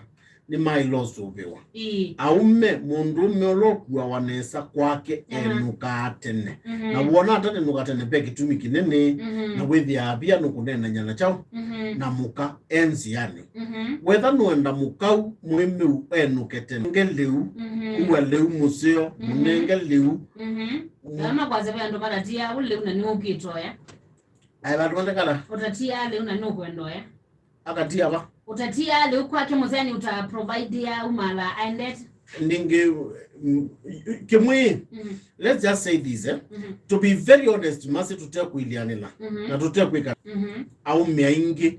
Nĩmaĩle ũsũvĩwa. Ĩĩ. Aũme, mũndũũme ũla ũkuawa nesa kwake, aha, enũkaa tene. Mhm. Na wona atanenũka tene, ve kĩtumi kĩnene, mhm, na wĩthĩaa via nũkũneenany'a na kyaũ, mhm, na mũka e nzĩanĩ. Mhm. Wetha nũenda mũkau mwĩmĩu enũke tene, nge lĩu, mhm, kua lĩu mũseo, mhm, mũnenge lĩu. Mhm. Kana makwasya ve andũ matatia au lĩu na nĩũkĩtoya. Aĩ vandũ vandekala. Ũtatia lĩu na nũkwenda oya. Akatia va? Ũtatia lĩu kwake mũseni ũta provide ya umala aendete. Ningĩ, mm, kĩmwe, mhm, let's just say this, eh? Mhm. To be very honest, masi tũtekwĩlĩanĩla, mhm, na tũtekwĩka, mhm, aũme aingĩ,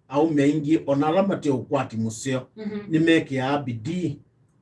aũme aingĩ, ona ala mate ũkwati mũseo, mhm, nĩmekĩaa bidii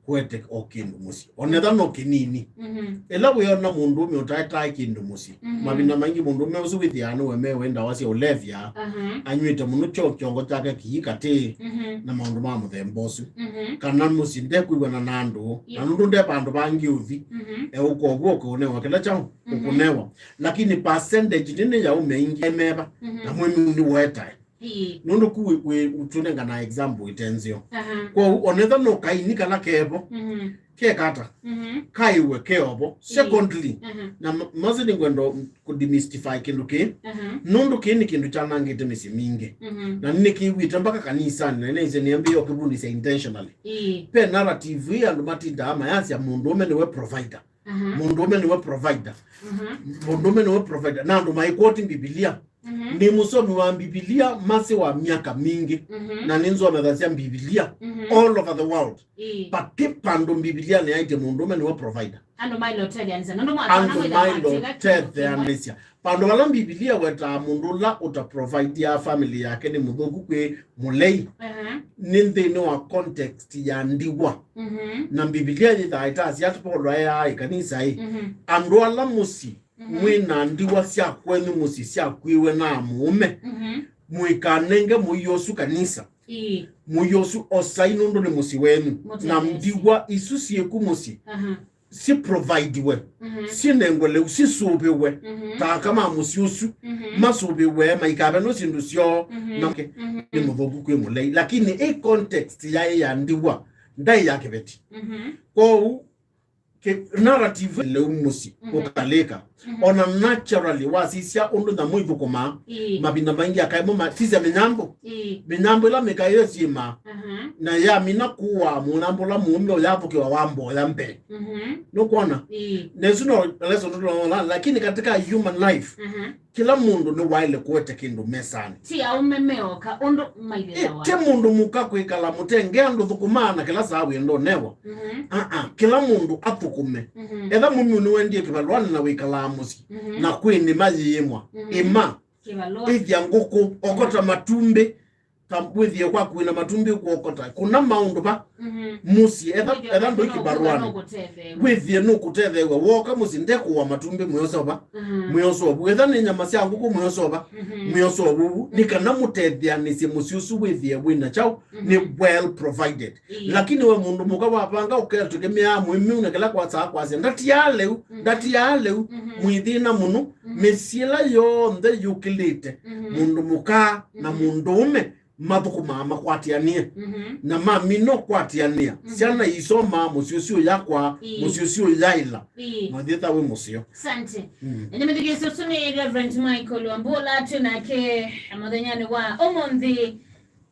kũete o kĩndũ mũsyĩ, onetha no kĩnini. Mhm. Ĩla wĩona mũndũũme ũtaetae kĩndũ mũsyĩ, mhm, mavinda maingĩ mũndũũme ũsu wĩthĩaa nĩwe mewe ndawa sya ũlevya, aha, anyw'ĩte mũno, kyo kĩongo kyake kĩi katĩ, mhm, na maũndũ ma mũthemba ũsu. Mhm. Kana mũsyĩ ndekwĩw'ana na andũ, na, yep, nũndũ nde vandũ vangĩ ũthi, mhm, eũka ũvw'o ũkũnewa kĩla kyaũ, mhm, ũkũnewa. Lakini percentage nene ya aũme aingĩ emeva, mhm, na mwĩmĩu nĩwoetae. Ĩĩ. Nũndũ ku wĩ, wĩ, tũnengana example ĩte nzeo. Aha. Kwoou onetha no kaini kala kevo, Mhm. kekata, Mhm. kaiwe keovo. Secondly, Aha. na m- mostly nĩngwenda kũdemystify kĩndũ kĩĩ, Aha. nũndũ kĩĩ nĩ kĩndũ kyanangĩte mĩsyĩ mingĩ. Mhm. Na nĩnĩkĩw'ĩte mpaka kanisani, na nĩnĩsĩ nĩambĩĩe ũkĩvundĩsya intentionally. Ĩĩ. Pe narrative ĩĩ andũ matindaa mayasya mũndũũme nĩwe provider. Aha. Mũndũũme nĩwe provider. Mhm. Mũndũũme nĩwe provider. Na andũ maikwoti Mbivilia. Mhm. Nĩ mũsomi wa Mbivilia masĩ wa myaka mingĩ. Mhm. Na nĩnzomethasya Mbivilia Mhm. all over the world. Ĩĩ. Vati vandũ Mbivilianĩ yaĩtye mũndũũme nĩwe provider. Andũ mailotethyanĩsya nũndũ Andũ mailotetheanĩsya. Vandũ vala Mbivilia wetaa mũndũ ũla ũta provideaa family yake nĩ mũthũku kwĩ mũlei, Aha. nĩ nthĩnĩ wa context ya ndiwa. Mhm. Na Mbivilia yĩthaa ĩtasya atĩ Paulo aeaa ĩkanisa ĩ, Mhm. andũ ala mũsyĩ Mhm. mwĩ na ndiwa sya kwenyu mũsyĩ syakuiwe na mũũme, Mhm. mũikanenge mũio ũsu kanisa. Ĩĩ. Mũio ũsu osai nũndũ nĩ mũsyĩ wenyu. Mũtethesye. Na ndiwa isu syĩku mũsyĩ Aha. siprovidiwe, Mhm. sinengwe lĩu, sisũvĩwe, Mhm. ta aka ma mũsyĩ ũsu, Mhm. masũvĩwe, maikavenwe syĩndũ syoo, Mhm. na Mhm. nĩ mũthũku kwĩ mũlei. Lakini ĩ context yaĩ ya ndiwa, ndaĩ ya kĩveti. Mhm. Kwoou, kĩ- narrative lĩu mũsyĩ, Mhm. ũkalĩka. Mhm. Ona naturally, wasisya ũndũ nyamũ ithũkũmaa, Ĩĩ. mavinda maingĩ akaimũ ma, sisya mĩnyambũ. Ĩĩ. Mĩnyambũ ĩla mĩkaĩo syĩmaa, Aha. na yamina kũaa mũnyambũ ũla mũũme ũyathũkĩwa wamboya mbee. Mhm. Nũkwona? Ĩĩ. Na ĩsu no lesson tũtonya, lakini katika human life, Aha. kĩla mũndũ nĩwaĩle kũete kĩndũ mesanĩ. Ti aũme meoka ũndũ Ĩ, maithĩawa. ti mũndũ mũka kwĩkala mũtenge andũ thũkũmaa na kĩla saa wĩenda ũnewa. Mhm. Aa, kĩla mũndũ athũkũme. Mhm. Etha mũmeu nĩwendie kĩvalũanĩ na wĩkalaa mũsyĩ, Mhm. na kwĩ nĩma yĩĩmwa. Mhm. Ĩma, Kĩvalũa. ĩthya ngũkũ, okota matumbĩ, ta wĩthie kwaku wĩna matumbĩ ũkũokota. Kũna maũndũ va Mhm. mũsyĩ, etha, Wĩthĩe etha ndũi ũkũka kĩvalũanĩ. ũkũtetheew'a. Wĩthie nũkũtetheew'a. Wooka mũsyĩ ndekũwa matumbĩ mwĩosova, Mhm. mwĩosovu. Etha nĩ nyama sya ngũkũ mwĩosova, Mhm. mwĩosovu. Nĩ kana mũtetheanĩsye mũsyĩ ũsu wĩthie wĩna kyaũ, nĩ well provided. Ĩĩ. Lakini we mũndũ mũka wavanga ũketũkĩmĩaa mũĩmĩu na kĩla kwasaa kwasya, ndatiaa lĩu, Mhm. ndatiaa lĩu, Mhm. mwĩthĩna mũno, Mhm. mĩsyĩ ĩla yonthe yũkĩlĩte, Mhm. mũndũ mũka na Mhm. mũndũũme mathũkũmaa makwatĩanĩe. Mhm. Na mamina ũkwatĩanĩa, Mhm. syana isomaa mũsyĩ ũsu ũyakwa, Ĩĩ. mũsyĩ ũsu ũyaĩla, Ĩĩ. mathĩtha wĩ mũseo. Asante. Mm. Nĩ mĩthukĩĩsyo ũsu nĩ Reverend Michael Wambua twĩ nake mũthenyanĩ wa ũmũnthĩ.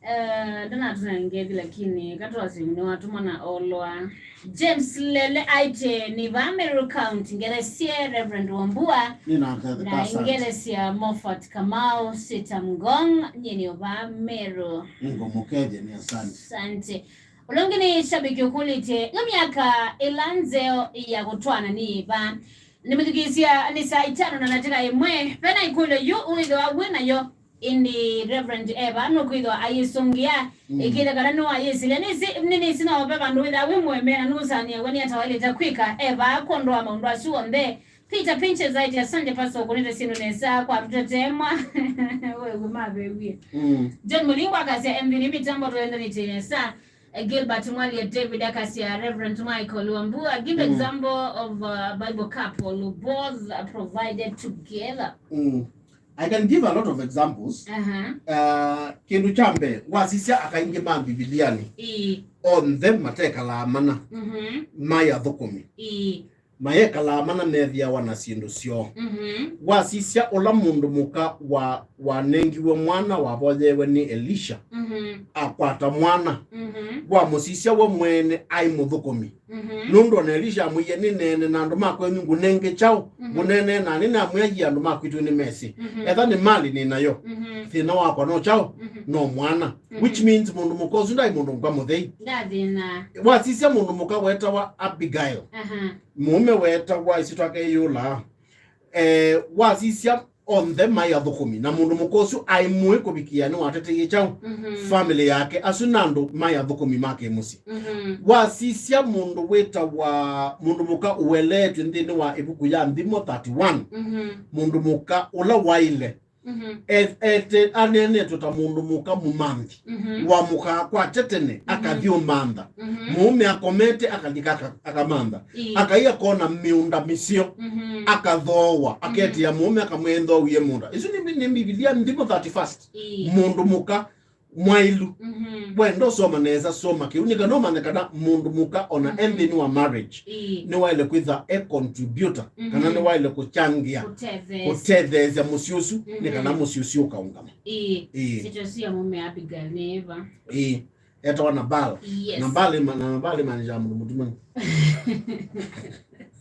Eh, ndanatũnengethi lakini katwasi nĩwatũmwa na olwa James Lele aĩtye nĩ vaa Meru County ngelesye Reverend Wambua na Nĩnatetheka, asante. Ngelesya Moffat Kamau Sita Mgong nyie nĩ vaa Meru. Nĩngũmũkethya nĩ asante. Asante. Ũla ũngĩ nĩ shabiki ũkũlĩtye nĩ myaka ĩla nzeo ya kũtwaana nĩ va? Nĩmĩthukĩĩsya nĩ saa itano na ndatĩka ĩmwe. Vena ĩkũlyo yu wĩthĩwa wĩ nayo, ĩndĩ Reverend Eva nũkwĩthĩwa ayĩsũngĩa. Mm. Ĩkĩĩthya kana nĩwayĩsĩlya. Nĩnĩsĩ no ve vandũ wĩthĩwa wĩ mũemee na nũũsanĩaw'a nĩ ata waĩlĩte kwĩka Eva kwondũ wa maũndũ asu onthe. Peter Pinches aĩtye, asante pastor, ũkũnĩte syĩndũ nesa kwa tũtetemwa. Wewe mavewie. Mm. John Mũlingwa akasya, M V nĩ mĩtambo tũendanĩtye nesa. Eh, Gilbert Mwalia David akasya, Reverend Michael Wambua, give example of a Bible couple who both, uh, provided together. Mm. I can give a lot of examples. Aha. Uh, kĩndũ kya mbee, wasisya akaingĩ ma Mbivilianĩ, Ĩĩ. Onthe matekalaa mana, mhm, mai athũkũmi. Ĩĩ. Mayekalaa mana methĩawa na syĩndũ syoo. Mhm. Wasisya ũla mũndũ mũka wa, wanengiwe mwana, wavoyeewe nĩ Elisha, mhm, akwata mwana. Mhm. Wamũsisya we mwene aĩ mũthũkũmi. Mhm. Nũndũ ona Elisha amwĩie, nĩneene na andũ ma kwenyu ngũnenge kyaũ, mhm, ngũneenee na nĩnamwĩa, yi andũ ma kwitũ nĩmesĩ. Mhm. Etha nĩ mali nĩ nayo, mhm, thĩna wakwa no kyaũ? Mhm. No mwana. Mhm. Which means mũndũ mũka ũsu ndaĩ mũndũ mũka mũthei. Ndathĩna. Wasisya mũndũ mũka wetawa Abigail. Aha. Mũũme wetawa, ĩsyĩtwa ake yĩũlaa. Eh, wasisya onthe maĩ athũkũmi, na mũndũ mũka ũsu aĩ mũĩ kũvikĩa nĩwateteie kyaũ? Mhm. Family yake. Asu nĩ andũ maĩ athũkũmi ma kĩmũsyĩ. Mhm. Wasisya mũndũ wĩtawa, mũndũ mũka ũeleetw'e nthĩnĩ wa ĩvuku ya Nthimo thirty-one. Mhm. Mũndũ mũka ũla waĩle Mhm. E- ete aneenetwe ta mũndũ mũka mũmanthi. Mhm. Wamũkaa kwake tene, mhm, akathi ũmantha. Mhm. Mũũme akomete, akalika aka- akamantha. Ĩĩ. Akai akona mĩũnda mĩseo, mhm, akathooa, mhm, aketia mũũme akamwĩa, "Nthoowie mũũnda." Isu nĩ, nĩ Mbivilia nthimo thirty-first. Ĩĩ. Mũndũ mũka mwailu. Mhm. Wenda ũsoma nesa, soma kĩu nĩ kana ũmanye kana mũndũ mũka ona, mhm, e nthĩnĩ wa marriage, ĩĩ, nĩwaĩle kwĩtha e contributor, kana, mhm, nĩwaĩle kũchangia, kũtetheesya, kũtetheesya mũsyĩ ũsu, nĩ kana, mhm, mũsyĩ ũsu ũkaũngama. Ĩĩ. Ĩĩ. Sitio cia mũme Abigail nĩ ĩva? Ĩĩ. Etawa Nabal. Yes. Nabal ĩma- na Nabal ĩmaanishaa mũndũ mũtumanu.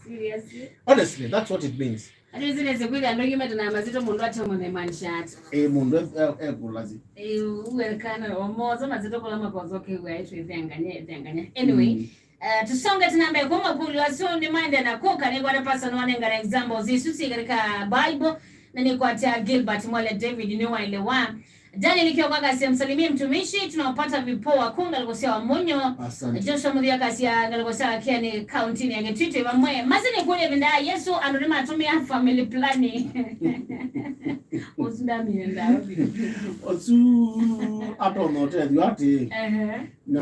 Seriously? Honestly, that's what it means. Ati zile siku ile andũ aingĩ mena mazito mũndũ ate mũne manshati. Eh, mũndũ e- e- ekũlazi. Eh, uwe kana omozo mazito kula makozo ke uwe aitwe thenganye, thenganye. Anyway, mm, eh, tusonge tena mbele kwa makulu asu nĩ maende na kuka nĩ kwa pasa no wanenga examples isu si katika Bible na nĩ kwa tia Gilbert Mwale David nĩ waelewa. Daniel Kioko akasya, "Msalimie mtumishi, tunawapata vipoa kuu ngaliko sya Wamunyo." Asante. Joshua Muthia akasya, "Ngaliko sya Kieni, kaunti ya Kitui, vamwe." Masi nĩ kũlya ĩvinda ya Yesu, andũ nĩmatũmĩa family planning. Ũsu ndamie ndawa. Ũsu atonya ũtethyo atĩ. Ehe. Na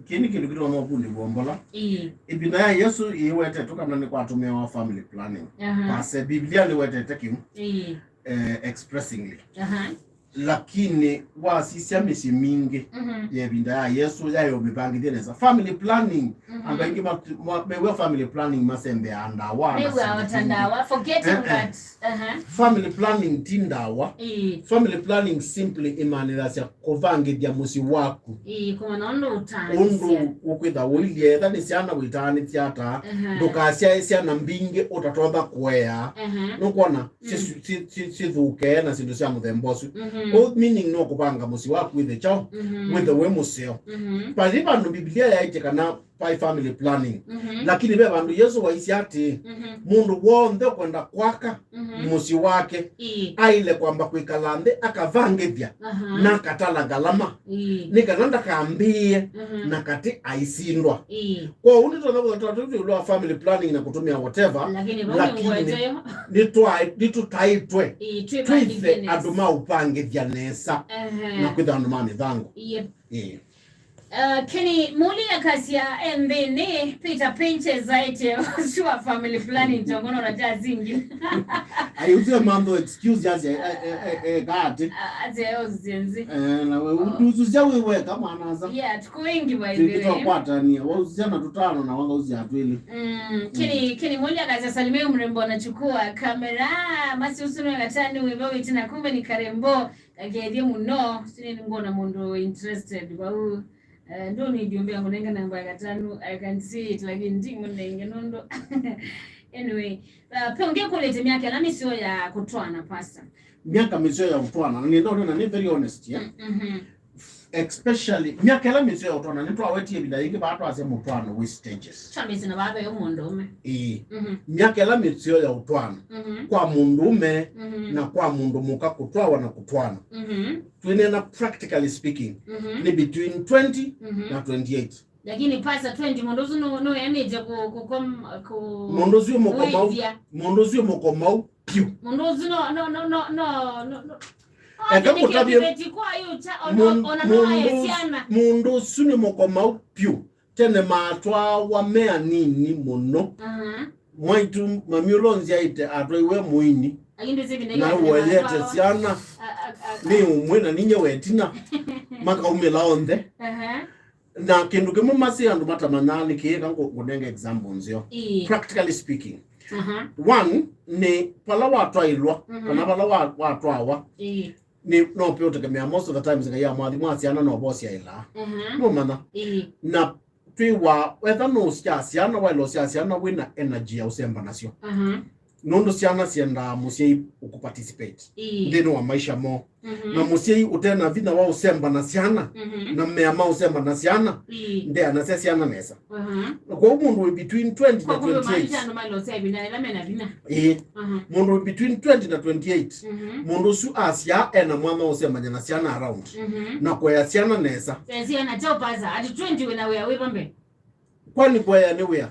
kĩĩ nĩ kĩndũ kĩtonya ũkundĩw'a mbola. Ĩĩ. Ĩvinda ya Yesu ĩwetetwe kana nĩ kwatũmĩawa family planning. Aha. Pase Biblia nĩwetete kĩu. Ĩĩ. Eh, expressingly. Aha. Lakini wasisya mĩsyĩ mingĩ, mhm, ya ĩvinda ya Yesu yaĩ ũmĩvangĩthye nesa. Family planning, mhm, andũ aingĩ mat- ma- mew'a family planning masembeaa ndawa na mew'a syĩndũ ota ingĩ. Ndawa, forgetting, eh, eh, that, aha, family planning ti ndawa. Ĩĩ. Family planning simply ĩmaanisya kũvangĩthya mũsyĩ waku. Ĩĩ, kũmanya ũndũ ũtaanĩsya. Ũndũ ũkwĩtha ũilye, etha nĩ syana wĩtaanĩsya ata, aha, ndũkasyae syana mbingĩ ũtatonya kũea. Aha. Nũkwona? Mm. Syĩ- syĩ- syĩ- syĩthũke na syĩndũ sya mũthemba ũsu. Mhm. Kwoou meaning no kũvanga mũsyĩ waku wĩthe kyaũ, mhm, wĩthe wĩ mũseo. Mhm. Vai vandũ Biblia yaĩtye kana vai family planning. Mhm. Lakini ve vandũ Yesu waisye atĩ, mhm, mũndũ w'onthe ũkwenda kwaka, mhm, mũsyĩ wake, ĩĩ, aĩle kwamba kwĩkala nthĩ akavangĩthya, aha, na akatala ngalama. Ĩĩ. Nĩ kana ndakambĩĩe, mhm, na katĩ aisindwa. Ĩĩ. Kwoou nĩtũtonya kũthata tũilu wa family planning na kũtũmĩa whatever, lakini vau nĩ lakini ngwete yo. Nĩtwa- nĩtũtaĩtwe, ĩĩ, twĩthe andũ ma ũvangĩthya nesa, ehe, na kwĩtha andũ ma mĩvango. Yep. Ĩĩ. Uh, Kenny Muli akasya e nthĩnĩ, Peter Pinches aĩtye sure family planning tongono na cha zingi. Ai, usiwe mambo excuse yasi, eh, eh, eh, eh, kati. Ah, ate yo zenzi. Eh, na we, oh, utuzusia we weka mwana asa. Yeah, tuko wengi by the way. Tukitokwatania, wausiana tutano na wangausia twili. Mm, Kenny, mm, Kenny Muli akasya salimia mrembo anachukua kamera, masi usuno ya katani, wĩva wĩtina kumbe nĩ karembo. Akethie mũno, sini nĩngwona mũndũ interested vau. Eh, ndũnĩndĩ ũmbĩa ngũnenge namba ya katanu, I can see it, lakini ndimũnenge nũndũ. Anyway, uh, pe ũngĩkũlĩte myaka ĩla mĩseo ya kũtwaana, pastor? Myaka mĩseo ya kũtwaana, na nĩenda ũnena nĩ very honest, yeah? Mm, mhm. Especially myaka ĩla mĩseo ya kũtwaana, nĩtwawetie ĩvinda yĩngĩ vaa twasya mũtwaano wĩ stages. Twambĩĩsye na vaa ve mũndũũme. Ĩĩ. Mhm. Myaka ĩla mĩseo ya ũtwaano, mhm, kwa mũndũũme, mhm, na kwa mũndũ mũka kũtwawa na kũtwaana. Mhm. Twĩneena practically speaking, mhm, nĩ between twenty, mhm, na twenty-eight. Lakini pasa twenty, mũndũ ũsu nũ- nũeanĩte kũ- kũkom- kũ- mũndũ ũsu mũkomau, wĩthya. Mũndũ ũsu mũkomau vyũ. Mũndũ ũsu no- no- no- no- no- no- no- Eka andĩke kũtavye kĩveti kwa yu cha- ona- mũndũ- ona no ae mũndũ ũsu- syana. Mũndũ ũsu nĩ mũkomau vyũ. Tene matwawa me anini mũno. Aha. Mwaitũ mami ũla ũnzyaĩte atwaiwe mũini. Lakini ndwĩsĩ ĩvinda na ĩla woyete matwawa syana. A- a- a- nĩ ũmwe na ninye wetina. Makaumĩla onthe. Aha. Na kĩndũ kĩmwe masĩ andũ matamanyaa nĩ kĩĩ, ka ngũ- ngũnenge example nzeo. Ĩĩ. Practically speaking. Aha. One, nĩ vala watwaĩlwa, mhm, kana vala wa- watwawa. Ĩĩ. Nĩ no pyo ũtekemea most of the times Ngai amwathimwa syana no vosyaĩla. Mhm. Nũmanya? Ĩĩ. Na twĩwa wetha nũsya syana, waĩlosya syana wĩna energy ya ũsemba nasyo. Mhm. Nũndũ syana syendaa mũsyai ũkũparticipate, ĩĩ, nthĩnĩ wa maisha moo. Mhm. Na mũsyai ũtena vinya wa ũsemba na syana, mhm, na mea ma ũsemba na syana, ĩĩ, ndeanasya syana nesa. Mhm. Kwoou mũndũ wĩ between twenty na twenty-eight. Kwa kumaanisha andũ maĩlosya ĩvinda ĩla mena vinya. Ĩĩ. Aha. Mũndũ between twenty na twenty-eight, mhm, mũndũ ũsu asyaa ena mwanya wa ũsemany'a na syana around, mhm, na kũea syana nesa. Eh, syana chopasa, at twenty wĩna wĩa wĩva mbee? Kwani kũea nĩ wĩa?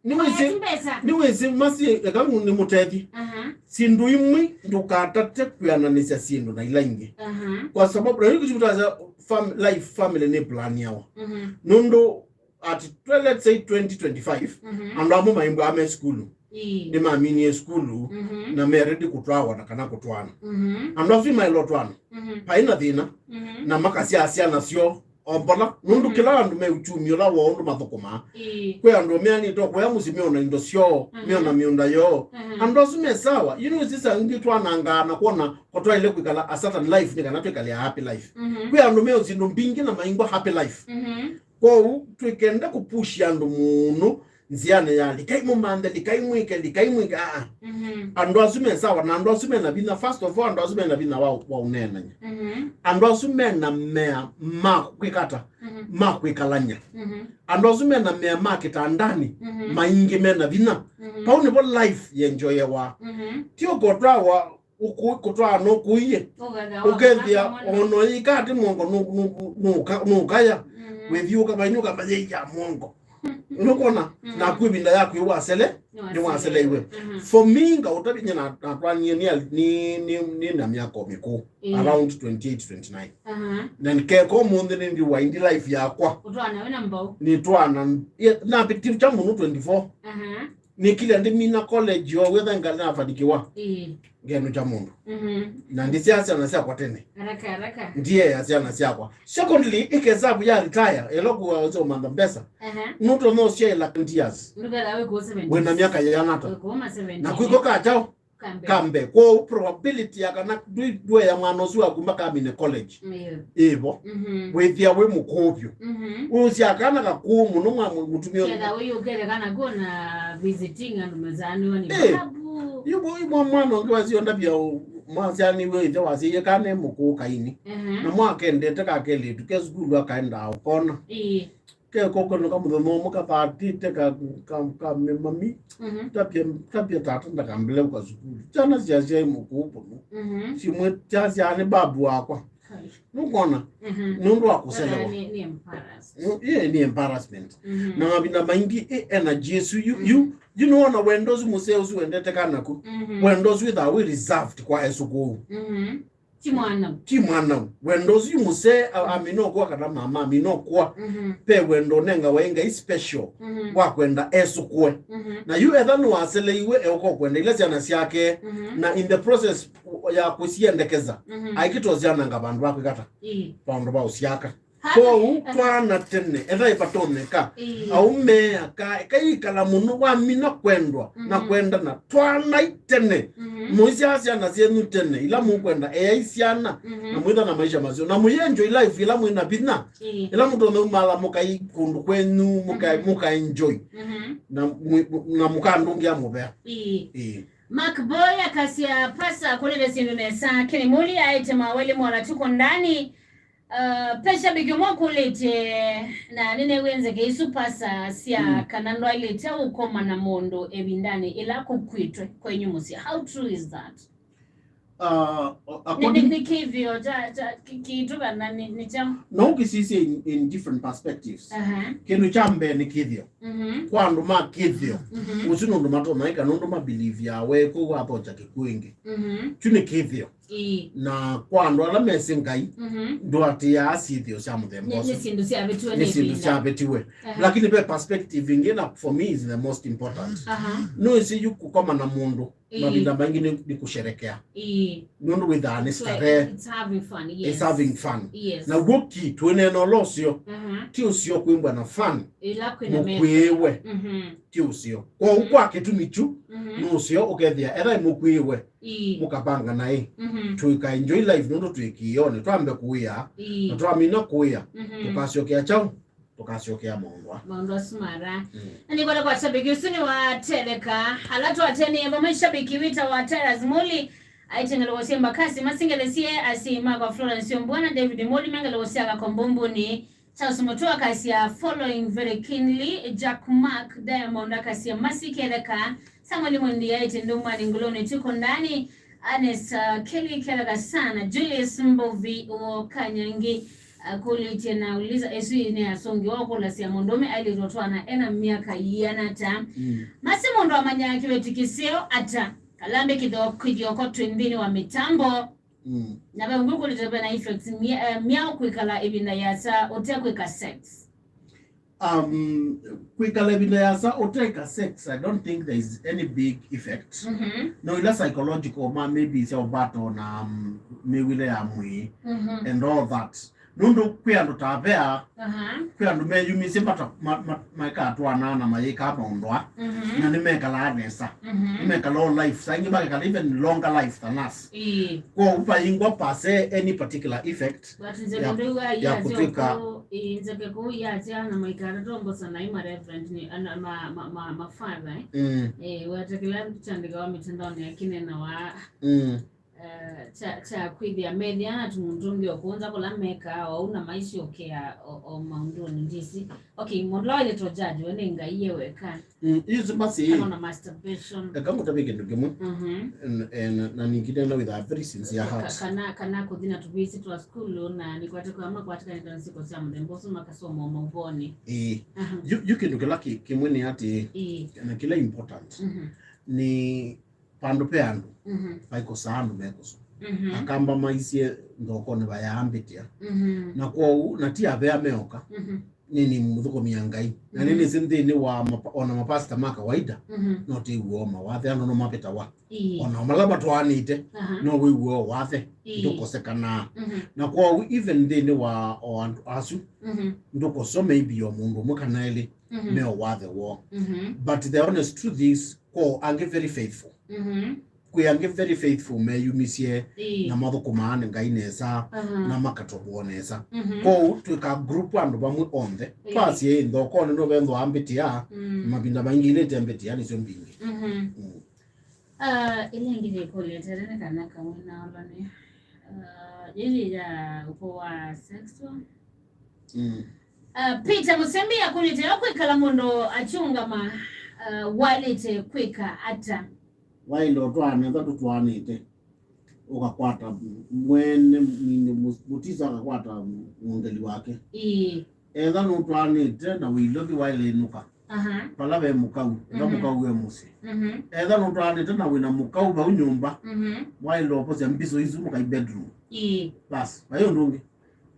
Nĩwĩsĩ, nĩwĩsĩ masi eka nĩ mũtethi. Aha. Syĩndũ imwe ndũkatate kwĩananĩsya syĩndũ na ila ingĩ. Aha. Kwa sababu na nĩkĩtũtaza fam, life family nĩ plan yawa. Mhm. Nũndũ at twe-, let's say twenty twenty-five, mhm, andũ amwe maimbwa me sukulu. Ĩĩ. Nĩmaminie sukulu, mhm, na me ready kũtwawa na kana kũtwaana. Mhm. Andũ asu maĩlotwana. Mhm. Paĩ na thĩna. Mhm. Na makasyaa syana syoo ombola, nũndũ, mhm, kĩla andũ me uchumi ũla woo ũndũ mathũkũmaa. Ĩĩ. Kwĩ andũ meanĩte kũya mũsyĩ meona indo syoo, mhm, meona mĩũnda yoo. Mhm. Andũ asu me sawa, you know, sisa ingĩ twanangaa na kwona kũtwaĩle kwĩkala a certain life nĩ kana twĩkale a happy life. Mhm. Kwĩ andũ me ũsyĩndũ mbingĩ na maingwa happy life. Mhm. Kwoou twĩkenda kũpushi andũ mũno nzĩanĩ ya likai mũmanthe, likai mwĩke, likai mwĩke, aa. Mhm. Andũ asu me sawa, na andũ asu mena vinya, first of all, andũ asu mena vinya wa, wa ũneenany'a. Mhm. Andũ asu mena mea ma kwĩkata, mhm, ma kwĩkalany'a. Mhm. Andũ asu mena mea ma kĩtandanĩ, mhm, maingĩ mena vinya. Mhm. Pau nĩvo life yenjoyewa. Mhm. Ti ũkotwawa ũkũ-, kũtwaa nũkũie. Ũkethĩa, ũkethĩa ona ĩka atĩ mũongo nũ-, nũ-, nũka-, nũkaya. Mm. Wĩthiũka mainũka mayĩia mũongo. Nũkwona? Mm. Naku ĩvinda yaku ĩwasele, nĩwaseleiwe. Mhm. For me, ngaũtavinya na, natwanie nĩ, nĩ, nĩ, nĩ na myaka mĩkũũ, ĩĩ, around twenty-eight, twenty-nine. Aha. Na nkeka ũmũnthĩ nĩndiwa indi life yakwa. Ũtwana wĩna mbau? Nĩtwana, ye, napitisya mũno twenty-four. Aha. Nĩkĩlya ndĩmina college yo wetha ngalĩ nafanikiwa. Ĩĩ. Ngenũkya mũndũ. Mhm. Na ndisyaa syana syakwa tene. Haraka, haraka. Ndieea syana syakwa. Secondly, ĩkesavu ya retire, ĩla kuwa ũsomantha mbesa. Aha. Nũtonya ũsyaĩla twenty years. Ndũketha wĩ kũũ seventy. Wĩna myaka yĩana ata? Wĩ kũũ ma seventy. Na kwĩko ka kyaũ? Kambe. Kambe. Kwoou probability ya kana ndwĩ-, ndweea mwana ũsu waku makamine college. Ĩĩ. Ĩvo. Mhm. Wĩthĩa wĩ mũkũũ vyũ. Mhm. Ũsyaa kana kakũũ mũno mwa mũ-, mũtumĩa ũyũ. Ketha wĩ ũkethe kana kũna visiting andũ mezaanĩwa nĩ, eh, babu. Yu mwa-, mwana ũngĩ wasio ndavya ũ-, mwasyaanĩw'e ĩthe wasyaie kana e mũkũũ kaini. Mhm. Na mwakendete ka kelĩtu ke sukulu akaendaa ũkona. Ĩĩ. Kekokano ka mũthenya ũmwe kathatĩte ka, ka, ka mĩmami. Mhm. Tapia, tapia tata ndakambĩle ũka sukulu. Syana syasyaĩ mũkũũ mũno. Mhm. Simwe syasyaa nĩ babu wakwa. Hai. Nũkwona? Mhm. Nũndũ wa kũselewa. Nĩ, nĩ embarrassed. Nũ-, ĩĩ nĩ embarrassment. Mhm. Na mavinda maingĩ ĩ energy ĩsu yu, yu, mhm, yu nĩwona wendo ũsu mũsee ũsu wendete kanaku. Mhm. Wendo ũsu wĩthaa wĩ reserved kwa esũkũũ. Mhm. Ti mwana. Ti mwana. Wendo ũsu mũsee, a-, amina ũkũa kana mama amina ũkũa. Mhm. Pe wendo ũnengawa ĩ Ngai special, mhm, wa kwenda esũkũe. Mhm. Na yu etha nĩwaseleiwe eũka ũkwenda ila syana syake, mhm, na in the process ya kũsiendekeza, mhm, aikĩtosyananga vandũ va kwĩkata. Ĩĩ. Vandũ va ũsyaka. Kwoou, aha, twana tene, etha ĩvatonyeka. Ĩĩ. Aume aka, ĩkaikala mũno wamina kwendwa na, mhm, kwendana. Twanai tene. Mhm. Mũisyaa syana syenyu tene, ila mũkwenda, eai syana, mhm, na mwĩtha na maisha maseo. Na mũyĩ enjoy life ila mwĩna vinya. Ĩĩ. Ila mũtonya umala mũkai kũndũ kwenyu, mũka-, mhm, mũka enjoy. Mhm. Na mũ-, na mũkandũngĩa mũvea. Ĩĩ. Ĩĩ. Mark Boy akasya pasa kũlĩle syĩndũ nesa. Kenny Muli aĩte maweli mwana tuko ndani. Uh, pe shabiki ũmwe ũkũlĩtye, na nĩneew'e nzeke isu pasa sya, mm, kana ndwaĩlĩte ũkoma na mũndũ ĩvindanĩ ĩla kũkw'ĩtwe kwenyu mũsyĩ. How true is that? Uh, o-, nĩ, nĩ, according nĩ kĩthĩo kya, kya, kĩ-, kĩitũ kana nĩ, nĩ kyaũ? No ũkĩsisye in, in different perspectives. Aha. Kĩndũ kya mbee nĩ kĩthĩo. Mhm. Kwa andũ ma kĩthĩo, mhm, ũsu nũndũ matonaĩka nũndũ mabilivyaa we kũu wathokya kĩkw'ũ ĩngĩ. Mhm. Kyu nĩ kĩthĩo. Ĩĩ. Na kwa andũ ala mesĩ Ngai, mhm, ndũatĩĩaa syĩthĩo sya mũthemba nĩ, ũsu. Nĩ syĩndũ syavĩtiwe nĩ, nĩ syĩndũ ĩvinda syavĩtiwe. Aha. Lakini ve perspective ĩngĩ, na for me is the most important. Aha. Nũĩsĩ yu kũkoma na mũndũ, ĩĩ, mavinda maingĩ nĩ, nĩ kũsherekea. Ĩĩ. Nũndũ wĩthaa nĩ, so, starehe. It's having fun, yes. It's having fun. Yes. Na w'o ki, twĩneena ũla ũseo. Aha. Ti ũseo kwĩmbwa na fun. Ĩla kwĩna mũkwĩĩwe. Mhm. Ti ũseo. Kwoou, mhm, kwa kĩtumi kyu, mhm, nĩ ũseo ũkethĩa etha ĩ mũkwĩĩwe. Ĩĩ. Mũkavanga naĩ. Mhm. Tũika enjoy life nũndũ twĩ kĩĩonĩ, twambe kũĩa. Ĩĩ. Na twamina kũĩa, mhm, tũkasyokea kyaũ? Tũkasyokea maũndũ aa. Maũndũ asu mara. Mm. Na nĩkwona kwa shabiki ũsu nĩwateleka. Ala twatenie vamwe shabiki wĩtawa Terence Muli, aitengelewa sya mbakasi masingelesye asyai makwa Florence Ombua na David Muli mengelewasya Kakombombuni. Charles Mutua akasya, "Following very keenly." Jack Mark Diamond akasya, "Masi ketheka." Samuel Mwendi aĩte, "Ndũmani nguloni tuko ndani." Anes, uh, Kelly ketheka sana. Julius Mbovi wa Kanyangi Akũlĩtye na uliza, ĩsu nĩ asũngĩwa ũkũlasya mũndũũme ailĩtwe ũtwaana ena myaka yĩana ata? Mm. Masi mũndũ amanyaa kĩveti kĩseo ata? Kalambe kĩtho-, kĩthioko twĩ nthĩnĩ wa mĩtambo. Mm. Na ve ũngĩ ũkũlĩtye ve na effects mya-, eh, myaũ kwĩkala ĩvinda yĩasa ũte kwĩka sex? Um, kwĩkala ĩvinda yĩasa ũteka sex, I don't think there is any big effect. Mhm. No ila psychological ma maybe sya ũvato na, um, mĩw'ĩle ya mwĩĩ, mhm, and all that. Nũndũ kwĩ andũ ta avea, aha, kwĩ andũ meyumisye mata-, ma-, ma-, maikatwaanaa na mayĩkaa maũndũ aa, mhm, na nĩmekalaa nesa. Mhm. Nĩmekalaa o life, saa ingĩ makekala even longer life than us. Ĩĩ. Kwoou vaingwa per se any particular effect. But nzeke ya, ndĩw'a ya yasya kũtwĩka kũu, ĩĩ, nzeke kũu yasya na maikara tombosa na ima reverend ni, ana, ma, ma, ma, ma father, eh? Mm. Eh, wetekela kyandĩkawa mitandaoni akinena wa, mm, eh, cha, cha kwĩthĩa methĩa na tũmũndũ tũngĩ o kũnza kũla mekaa o ũu na maisyokea o, o maũndũnĩ ndisi. Okay, mũndũ ũla waĩlĩtwe judge we nĩ Ngai ye weka. Mm, yu simba si. Kana na masturbation. Eka ngũtavye kĩndũ kĩmwe. Mhm. N-, eh, na, na ningĩ nena with a very sincere heart. Ka-, kana, kana kũthi na tũvĩsĩ twa sukulu na nĩkwate kwa makwatĩkanĩte na siko sya mũthemba ũsu makasoma mauvoni. Ĩĩ. Aha. Yu, yu kĩndũ kĩla kĩ-, kĩmwe nĩ atĩ, ĩĩ, na kĩla important, mhm, nĩ vandũ ve andũ, mhm, vaikosaa andũ mekũsũ. Mhm. Akamba maisye nthokoni vayaambĩtĩa. Mhm. Na kwoou, na ti avea meoka, mhm, nĩ, nĩ mũthũkũmi ya Ngai. Na, mhm, nĩnĩsĩ nthĩnĩ wa mapa-, ona mapasta ma kawaida, mhm, no tĩw'o mawathe andũ no mapĩtawa. Ĩĩ. Ona mala matwaanĩte, aha, no wĩw'o wathe, ĩĩ, ndũkosekanaa. Mhm. Na kwoou, even nthĩnĩ wa o andũ asu, mhm, ndũkoswa maybe o mũndũ ũmwe kana elĩ, mhm, me o wathe woo. Mhm. But the honest truth is, ko angĩ very faithful. Mhm. Kwĩ angĩ very faithful meyumisye, ĩĩ, na mathũkũmaa nĩ Ngai nesa, aha, na makatoboa nesa. Mhm. Kwoou twĩka group andũ vamwe onthe, ĩĩ, twasye nthokoni no vethwa mbĩtĩa, mm, mavinda maingĩ ilĩte mbĩtĩa nĩsyo mbingĩ. Mhm. Mm. Ah, ĩla ĩngĩ yĩkũlĩte nĩ kana kamwe na ũloni. Ah, yĩyĩ ya ũko wa sexual. Mm. Ah, Peter Musembi akũlĩte, o kwĩkala mũndũ akyũngama, ah, waĩlĩte kwĩka ata? Waĩle ũtwaane ĩtha tũtwaanĩte, ũkakwata mwene, nini, mũ-, mũtiso akakwata mũndeli wake. Ĩĩ. Etha nũtwaanĩte na wĩ ilovi waĩle ĩnũka. Aha. Vala ve mũkau, etha, mhm, mũkau e mũsyĩ. Mhm. Etha nũtwaanĩte na wĩna mũkau vau nyũmba, mhm, waĩle ũposya mbisũ isu mũkai bedroom. Ĩĩ. Bas, vai ũndũ ũngĩ.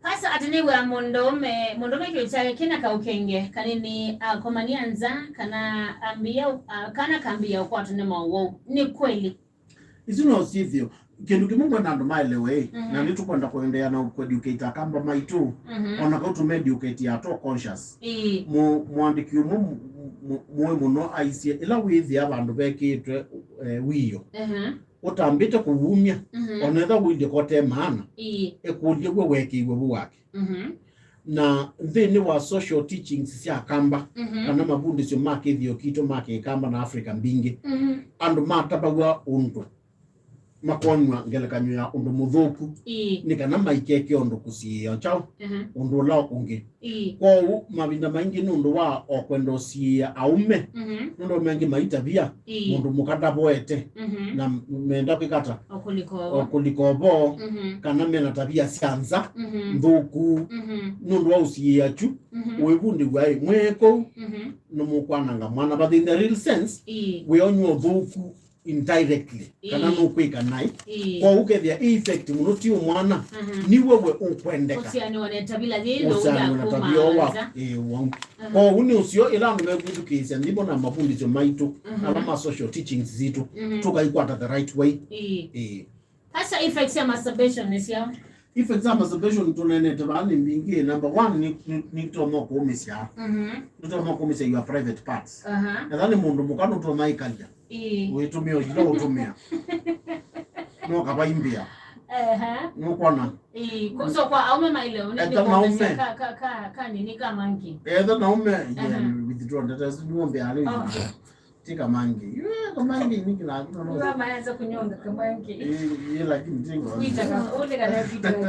Pastor atĩ nĩw'aa mũndũũme, mũndũũme kĩũ kyake kĩna kaũ kenge kanini akomania nza, kana ambĩĩa, a, kana kambĩĩa ũkwatwa nĩ maũwau. Nĩ kweli? Isu no syĩthĩo. Kĩndũ kĩmwe ngwenda andũ maelewe, mhm, na nĩtũkwenda kũendeea na kũeducate akamba maitũ, mhm, ona kau tũmeeducate at all conscious. Ĩĩ. Mũ-, mũandĩki ũmwe mũ-, mũ-, mũĩ mũno aisye, ĩla wĩthĩa vandũ vekĩĩtwe, eh, wĩoo, mhm, ũtambĩte kũwumya, mhm, ona ethwa ũilye kote maana, ĩĩ, ĩkũlye we weekĩiwe vu wake. Mhm. Na nthĩnĩ wa social teachings sya Akamba, mhm, kana mavundĩsyo ma kĩthĩo kitũ ma Kĩkamba na Africa mbingĩ, mhm, andũ matavaw'a ũndũ makonw'a ngelekany'o ya ũndũ mũthũku, ĩĩ, nĩ kana maikeke ũndũ kũsiĩĩa kyaũ, mhm, ũndũ ũla ũngĩ. Ĩĩ. Kwoou mavinda maingĩ nĩ ũndũ wa o kwenda ũsiĩĩa aũme, mhm, nũndũ aũme angĩ maitavia, ĩĩ, mũndũ mũka ndavoete, mhm, na menda kwĩka ata? O kũlika o vo. O kũlika o vo, mhm, kana mena tavia sya nza, mhm, nthũku, mhm, nũndũ wa ũsiĩĩa kyu, mhm, ũivundĩw'a ĩ, mwĩ kũu, mhm, nĩmũkwananga mwana. But in the real sense, ĩĩ, wĩonyw'a ũthũku indirectly, kana, ĩĩ, nũkwĩka naĩ. Ĩĩ. Kwoou ũkethĩa ĩ effect mũno ti ũ mwana, mhm, nĩ we we ũkwendeka. Kũsianĩwa na ĩtavila yĩĩ nthũku. Kũsianĩwa na ĩtavila ya kũmaanza. Ĩĩ, wau. Mhm. Kwoou nĩ ũseo ĩla andũ mekwĩthukĩĩsya nthimo na mavundĩsyo maitũ, mhm, ala ma social teachings sitũ, mhm, tũkaikwata the right way. Ĩĩ. Ĩĩ. Pastor, effects ya masturbation nĩ syaũ? Effects ya masturbation tũneenete vaa nĩ mbingĩ. Number one, nĩ, nĩ, nĩtonya kũũmĩsya. Mhm. Nĩtonya kũũmĩsya your private parts. Aha. Etha nĩ mũndũ mũka nũtonya ĩkalya. Ĩĩ. Wĩtũmĩa ũyila ũtũmĩa. No kavaimbĩa. Ehe. Nũkwona? Ĩĩ. Ku-, so kwa aume maile ũnĩ. Etha naume. Ka, ka, ka, ka nini ka mangi. Etha naume, yeah, ehe, withdraw ndeto isu nĩwombea rĩu. Okay. Ti kamangi. Yue, kamangi nĩ kĩla kĩla no. Ndio maanza kunyonga kamangi. Eh, eh, lakini tingo. Kuita kakule kana video.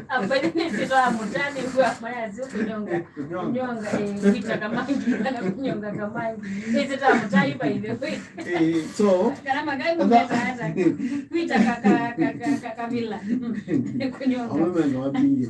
Ambaye nĩsĩtwa mũtani kwa mayasi kunyonga. Kunyonga. Kunyonga, eh, kwita kamangi, kana kunyonga kamangi. Nĩsĩtwa mũtai, by the way. Eh, so, kana magai mungeta hata. Kwita ka, ka, ka, ka, ka, kavila. Kunyonga. Amwe menga wabingi.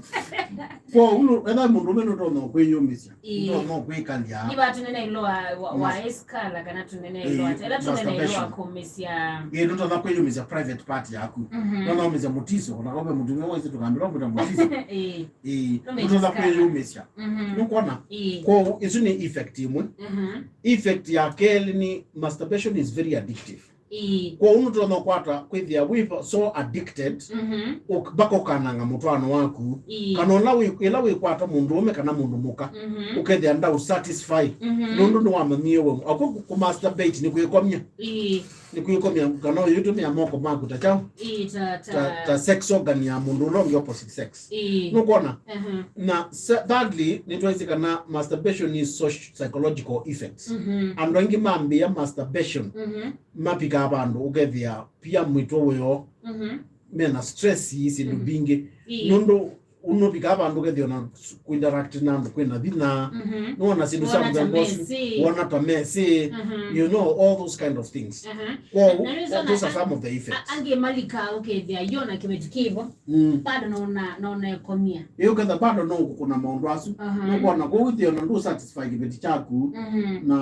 Kwa uno, etha mũndũ ũme nũtonya kwĩyũmĩsya. Ĩĩ. Nũtonya kwĩkalya. Iva tũnene ĩlo wa, wa, wa Mas- ĩskala kana tũnene ĩlo Ĩĩ, ata. Ĩla tũnene ĩlo wa masturbation. Kũmĩsya. Ĩĩ, nũtonya kwĩyũmĩsya private part yaku. Mhm. Nũtonya ũmĩsya mũtiso, ona kaũme mũtumĩa wĩsĩ tũkambĩla ũmwĩta mũtiso. Ĩĩ. Ĩĩ, nũtonya kwĩyũmĩsya. Mhm. Nũkwona? Ĩĩ. Kwoou, ĩsu nĩ effect ĩmwe. Mhm. Effect ya kelĩ nĩ masturbation is very addictive. Ĩĩ. Kwoou nũtonya kwata kwĩthĩa wĩ so addicted, mhm, uk- mpaka ũkananga mũtwaano waku. Ĩĩ. Kana ũla wĩ, ĩla wĩkwata mũndũ ũme kana mũndũ mũka, mhm, ũkethĩa ndau satisfy. Mhm. Nũndũ nĩwamanyie we. Akw'o kũ-, kũmasturbate nĩ kwĩkomya. Ĩĩ. Nĩ kwĩkomya kana ũyĩtũmĩa moko maku ta kyaũ? Ĩĩ, ta, ta, ta, ta sex organ ya mũndũ ũla ũngĩ opposite sex. Ĩĩ. Nũkwona? Aha. Na se- thirdly, nĩtwaisye kana masturbation is soci- psychological effects. Mhm. Andũ aingĩ mambĩĩa masturbation, mhm, mavikaa vandũ ũkethĩa pia mwĩtwe wĩoo, mhm, mena stress, syĩndũ, mhm, mbingĩ. Ĩĩ. Nũndũ ũnũvikaa vandũ ũkethĩa ona s- kuinteract na andũ kwĩna vinya. Mhm. Nĩwona syĩndũ sya, wona ta mũthemba ũsu, mesĩ, wona ta mesĩ, mhm, you know, all those kind of things. Aha. Kwoou, na, na nĩsona those are a- some of the effects. A- angĩ malikaa ũkethĩa yona kĩveti kĩvo, mm, bado nona, nona ĩkomia. Ĩĩ, ũketha bado no ũkũna maũndũ asu. Aha. Nũkwona kwoou wĩthĩa ona ndũ satisfy kĩveti kyaku, mhm, na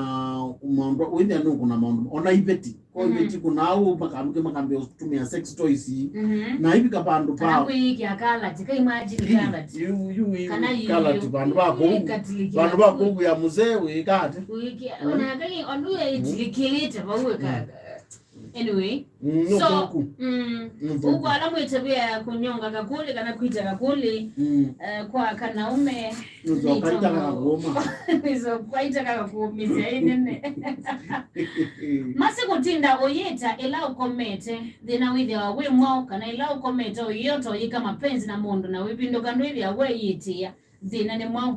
maũndũ wĩthĩa nũkũna maũndũ ona iveti. Kwa, mhm, iveti kũna au makamke makambia kũtũmĩa sex toys. Mhm. Na ivika vandũ kana pa kwĩĩkĩa kalati, ka imagine. Ii, kalati. Yu, yu, yu, kana kalati, vandũ va kũu, katilikia vandũ va kũu ya mzee wĩ kati. Kuikia, mm, ona kai ondu ya itilikilite vau eka. Mm. Anyway. Mm, so, nũthũku. Mm, nũthũku. Ũkwona ala mwĩtavĩa kũnyonga kakũlĩ kana kwita kakũlĩ, mm, eh, kwa kanaume, nũthokaita kakũũma. Nĩso kwaita kakũũmĩsya ĩnene. Masi kũtinda ũyĩta ĩla ũkomete, thĩna wĩthĩawa wĩ mwaũ, kana ĩla ũkomete ũyĩota ũyĩka mapenzi na mũndũ na wĩvindũka ndwĩthĩawa weeyĩtĩĩa, thĩna nĩ mwaũ?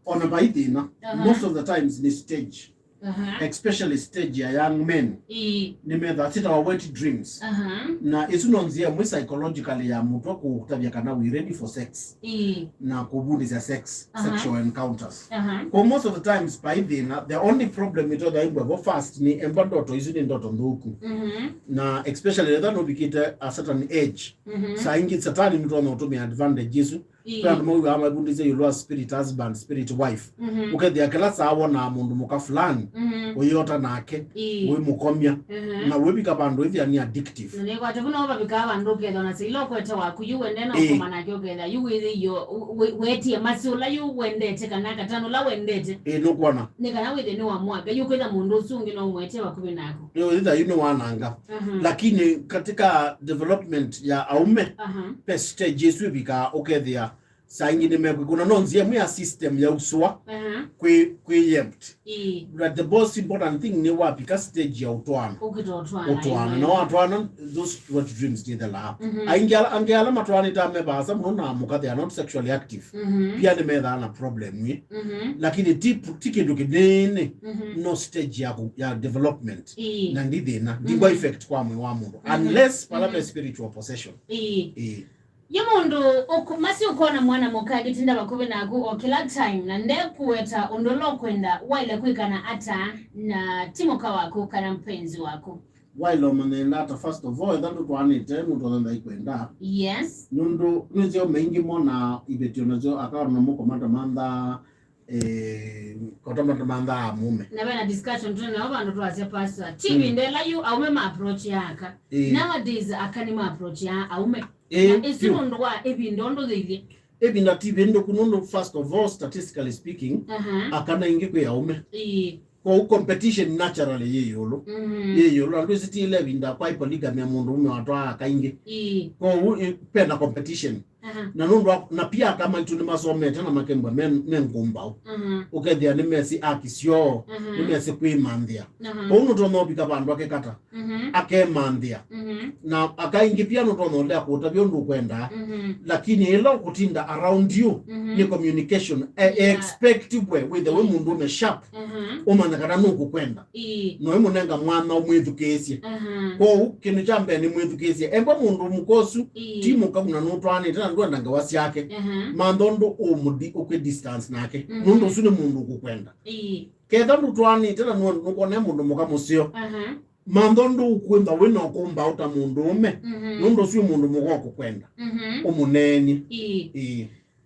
Ona vai thĩna. Aha. Most of the times nĩ stage. Aha. Especially stage ya young men. Ĩĩ. Nĩmethaa syĩtawa wet dreams. Aha. Na ĩsu no nzĩa ĩmwe psychologically ya mũtwe kũtavya kana we ready for sex. Ĩĩ. Na kũvundĩsya sex, aha, sexual encounters. Aha. Kwa most of the times, vai thĩna, the only problem ĩtonya ĩmbwa vo first nĩ emba ndoto isu nĩ ndoto nthũku. Mhm. Na especially etha nũvikĩte a certain age. Mhm. Saa ingĩ satani nĩtonya ũtũmĩa advantage isu. Ĩĩ. Kwĩ andũ maugaa mavundĩsye ĩũlũ wa spirit husband, spirit wife. Mhm. Ũkethĩa kĩla saa wonaa mũndũ mũka fulani, mhm, ũyĩota nake, ĩĩ, ũimũkomya. Mhm. Na wĩvika vandũ ĩthĩa nĩ addictive. Na nĩkwatĩ vu no vavikaa vandũ ũkethwa na sila ũkwete waku yu wende na, ĩĩ, ũkoma nake ũkethĩa yu wĩthĩio, wĩ-, wetie masi ũla yu wendete kana katano ũla wendete. Ĩĩ, nũkwona. Nĩ kana wĩthĩe nĩ wa mwaka, yu kwĩtha mũndũ ũsu ũngĩ no ũmwetie vakuvĩ naku. Ĩĩ, ũyĩtha yu nĩ wananga. Mhm. Lakini katika development ya aume, aha, ve stage ĩsu ĩvikaa ũkethĩa saa ingĩ nĩmekwĩkũna, no nzĩa ĩmwe ya system ya usũa, aha, kwĩ, kwĩ yempt. Ĩĩ. But the most important thing nĩ wavika stage ya ũtwaana. Ũkĩta ũtwaana, ũtwaana. Ĩĩ. Na watwaana, those wet dreams nĩthelaa. Mhm. Aingĩ ala, angĩ ala matwaanĩte me vaasa mũno na mũka, they are not sexually active. Mhm. Pia nĩmethaa na problem ĩ. Mhm. Lakini ti, ti kĩndũ kĩnene, mhm, no stage ya, ku- ya development. Ĩĩ. Na ndi thĩna, ndi, mhm, effect kwa mwĩĩ wa mũndũ. Mhm. Unless pala, mhm, ve spiritual possession. Ĩĩ. Ĩĩ. Yu mũndũ ũkũ- masi ũkona mwana mũka agĩtinda vakuvĩ naku o kĩla time na ndekũweta ũndũ ũla ũkwenda, waĩle kwĩkana ata na ti mũka waku kana mpenzi waku? Waĩle ũmanyĩla ata, first of all, etha ndũtwaanĩte, nũtonya nthai kwenda. Yes. Nũndũ nĩseo maingĩ mona iveti onasyo akaona mũkomata mantha, eh, kota mata mantha a mũme. Na vena discussion tũnene nao vandũ twasya, pastor. Ti, mm, vinda ĩla yu aume ma approach ya aka. Eh. Nowadays aka nĩ ma approach ya aume. Eh, na ĩsu nũndũ wa ĩvinda ũndũ yĩilyĩ. Ĩvinda ti vĩndũku nũndũ, first of all, statistically speaking, aha, aka naingĩ kwĩ aume. Ĩĩ. Kwoou competition naturally yĩ ĩũlũ. Mhm. Yĩ ĩũlũ. Andũ ĩsu ti ĩla ĩvinda kwaĩ polygamy ya mũndũ ũme watwaa aka aingĩ. Ĩĩ. Kwoou ĩ- pena competition. Aha. Na nũndũ wa- na pia aka maitũ nĩmasomete na makembwa me, me ngũmbaũ. Mhm. Ũkethĩa nĩmesĩ haki syoo, mhm, nĩmesĩ kwĩmanthĩa. Aha. Kwoou nũtonya ũvika vandũ akekata. Mhm. Akemanthĩa. Mhm. Na aka aingĩ pia nũtonya ũlea kũtavya ũndũ ũkwenda. Mhm. Lakini ĩla ũkũtinda around you, mhm, nĩ communication. E- yeah. Expect we wĩthe wĩ mũndũ ũme sharp. Mhm. Ũmanya kana nũkũkwenda. Ĩĩ. Na ũimũnenga mwanya ũmwĩthukĩĩsye. Aha. Kwoou kĩndũ kya mbee nĩ mwĩthukĩĩsye. Emba mũndũ mũka ũsu, ĩĩ, ti mũka na nũtwaanĩte na ndwenda ngewa syake. Aha. Mantha ũndũ ũmũthi ũkwĩ distance nake. Mhm. Nũndũ ũsu nĩ mũndũ ũkũkwenda. Ĩĩ. Ketha ndũtwaanĩte na nũ-, nũkwona e mũndũ mũka mũseo. Aha. Mantha ũndũ ũkwĩmba wĩ na ũkũmbaũ ta mũndũũme. Mhm. Nũndũ ũsu mũndũ mũka ũkũkwenda. Mhm. Ũmũneenye. Ĩĩ. Ĩĩ.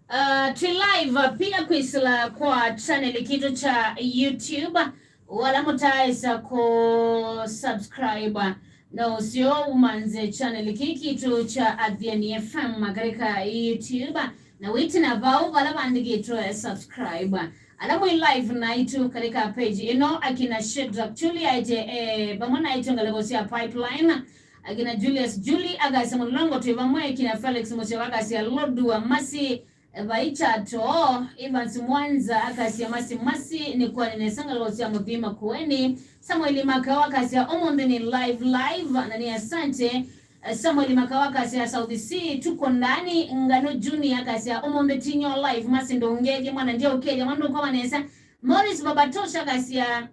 Uh, twĩ live, uh, pia kwĩsĩla kwa channel kitũ kya YouTube. Wala mũtaĩsa ku subscribe, na ũseo ũmanze channel kĩĩ kitũ kya Athiani F M katika YouTube, na wĩtina vau vala vandĩkĩtwe subscribe. Ala mwĩ live naitũ katika page ĩno, akina Shedrack Chuli aĩtye, eh, vamwe naitũ ngalĩko sya Pipeline, akina Julius Juli akasya Mũlolongo twĩ vamwe, akina Felix Musyoka akasya Lodwar Masi, Vai Chato, Evans Mwanza akasya Masi Masi, nĩ kwani nesa ngalĩko sya Mũthima Kũeni. Samuel Makawa akasya ũmũnthĩ nĩ live live, na nĩ asante. Eh, Samuel Makawa akasya South Sea tuko ndani. Ngano Junior akasya ũmũnthĩ tinyo live, Masi ndũngethye mwana ndia ũkethya mwana ndũkoma nesa. Morris Babatosha akasya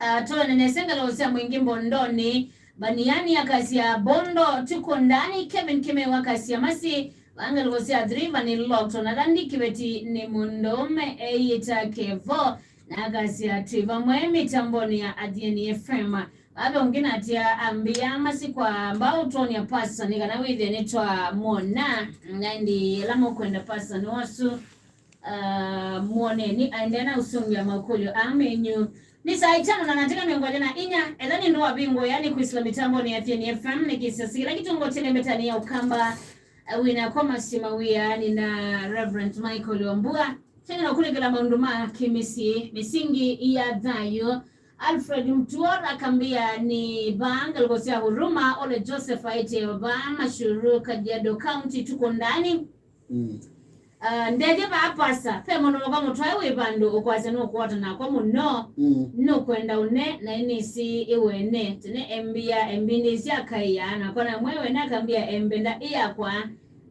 Ah, tũene nesa ngalĩko sya Mwingi Mbondoni, Baniani akasya Bondo tuko ndani, Kevin Kimeu akasya Masi, va ngalĩko sya Athi River nĩ locked, na Thandi Kĩveti nĩ mũndũũme eyĩta Kevo, na akasya twĩ vamwe mĩtambonĩ ya Athiani F M. Vave ũngĩ natia ambĩa Masi kwa mbau twonia pasta nĩ kana wĩthĩe nĩ twamwona, na ĩndĩ ĩla mũkwenda pasta nĩ wasu. Ah, mwoneni aendea na ũsũngĩa makũlyo aa menyu. Nĩ saa itano na natĩka mĩongo ĩlĩ na inya, ethani ndwavingũĩa nĩ kwĩsĩla mĩtambonĩ ya Athiani F M, nĩ kĩsasi kĩla kĩtongotye nĩ mbetanĩ ya Ũkamba, eh, wĩna kwa masima wĩaani na Reverend Michael Wambua. Kyang'e na kũlĩkĩla maũndũ ma kĩmĩsyĩ, mĩsingi ya thayũ. Alfred Mtuor akambĩa nĩ vaa ngalĩko sya Huruma, Ole Joseph aĩtye vaa Mashuru, Kajiado County, tuko ndani. Mm. Ah, ndethya vaa pasa, ve mũndũ mũka mũtwae wĩ vandũ ũkwasya nũkũota nakwa mũno, mm, nũkwenda ũne, na ĩnĩsĩ ĩwene. Tene embia, embinĩsya akaĩa, nakwa namwe wene akambia embenda ĩyakwa,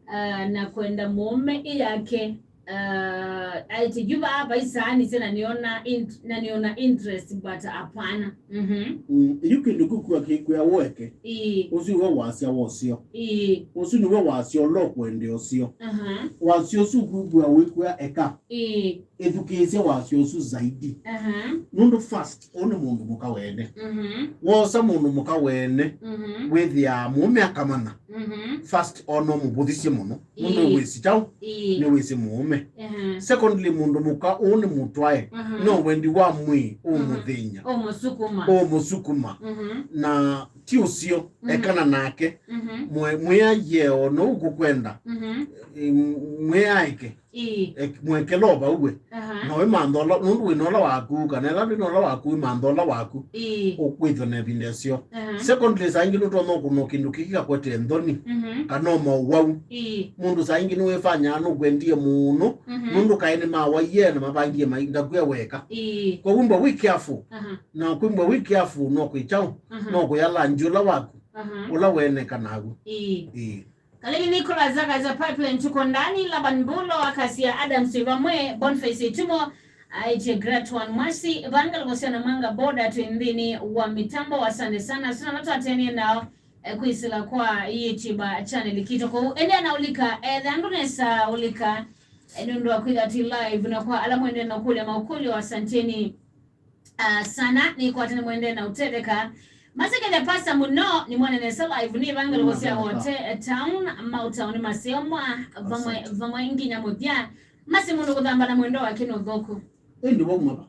ah, na kwenda mũũme ĩyake. Ah, aĩtye yu vaa vaisaanĩsye na nĩona int-, na nĩona interest, but hapana. Mhm. Mm, yu kĩndũ kĩu kĩkwĩa weke. Ĩĩ. Ũsu nĩwe wasya wa ũseo. Ĩĩ. Ũsu nĩwe wasya ũla ũkwendea ũseo. Aha. Wasya ũsu ũkwĩw'a wĩkwĩa eka. Ĩĩ. Ĩthukĩĩsya wasya ũsu zaidi. Aha. Nũndũ first, ũũ nĩ mũndũ mũka wene. Mhm. Wosa mũndũ mũka wene, mhm, wĩthĩaa mũũme akamanya. Mhm. First, ona ũmũvũthisye mũno. Nũndũ, ĩĩ, wĩsĩ kyaũ? Ĩĩ. Nĩwĩsĩ mũũme. Aha. Secondly, mũndũ mũka ũũ nĩ mũtwae. Aha. No wendi wa mwĩĩ, mhm, ũmũthĩny'a. Ũmũsukuma. Ũmũsukuma. Mhm. Na ti ũseo, mhm, ekana nake. Mhm. Mwe-, mwĩaĩe o no ũkũkwenda. Mhm. Ĩ, mwĩaĩke. Ĩĩ. Ek-, mwekele o vau we. Aha. Na wĩmantha ũla, nũndũ wĩna ũla waku, kana ĩla ndwĩna ũla waku, wĩmantha ũla waku. Ĩĩ. Ũkwĩthwa na ĩvinda ĩseo. Aha. Secondly, saa ingĩ nũtonya ũkũnwa kĩndũ kĩkĩ kakwete nthoni, mhm, kana o maũwau. Ĩĩ. Mũndũ saa ingĩ nĩwĩfanyaa nũkwendie mũno, mhm, nũndũ kaĩ nĩmawaie na mavangie mavinda kwĩa weka. Ĩĩ. Kwoou mbwa wĩ careful. Aha. Na kwĩmbwa wĩ careful no kwĩ kyaũ? Aha. No kwĩya lanji ũla waku, aha, ũla weeneka naw'o. Ĩĩ. Ĩĩ. Kaleni Nicholas akasya Pipeline tuko ndani, Laban Bulo akasya Adams twĩ vamwe, Boniface Itumo aĩtye Great One Mercy, Vangel Gosiana Mwanga Boda twĩ nthĩnĩ wa mĩtambo, asante sana. Sina ala twatenie nao, eh, kwĩsĩla kwa YouTube channel kitũ kũu. Ende anaulika, eh, the andũ nesa ulika, eh, nũndũ wa kwĩtha twĩ live, na kwa ala mwendee na kũlya maũkũlyo, asanteni. Ah, sana, nĩkwate nĩmwendee na ũtetheka. Masekele pasta mũno, nĩmwone nesa live, nĩ Evangel Gosea Hotel, eh, town, mau town maseo mwa, vamwe, asante, vamwe nginya mũthya. Masi mũndũ kũthamba na mwendo wake nĩ ũthũku. Ĩndĩ wauma va?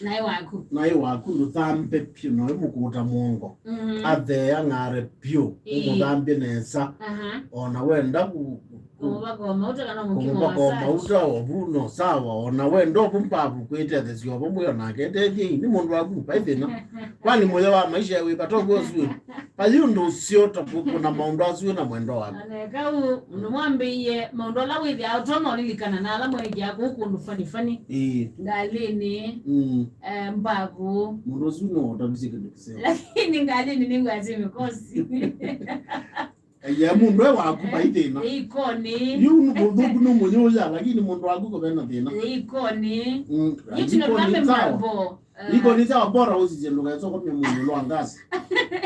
Naĩ waku. Naĩ waku ndũthambe pyũ, naĩ mũkũũta mũongo. Mhm. Athee ang'are pyũ, ĩĩ, ũmũthambye nesa. Aha. Ona wenda ku-, ku-, kũmũvaka o mauta kana mũkimo, kũmũvaka o massage, mauta, ovu no sawa. Ona wenda ovu mbavu kwĩtethesya ovu mwĩo nake etethye, nĩ mũndũ waku, vai thĩna. Kwani mũyo wa maisha wĩ vata ũkw'o ũsu? Vai ũndũ ũseo ta kũkũna maũndũ asu na mwendo waku. Anekau, mũndũ mwambĩie maũndũ ala wĩthĩaa ũtonya ũlilikana na ala mweekĩa kũu kũndũ funny funny. Ĩĩ. Ngalĩnĩ, mm, eh, mbavu. Mũndũ ũsu no ũtavisye kĩndũ kĩseo. Lakini ngalĩnĩ nĩw'asya mĩkosi. Aya, mũndũ e waku, vai thĩna. Ĩikoni. Yu nĩ mũthũku, nĩ mũyũya, lakini mũndũ waku kũve na thĩna. Ĩikoni. Mm, ĩikoni sawa. Ĩikoni sawa, bora ũsisye ndũkaĩsokomya mũndũ lwa ngasi.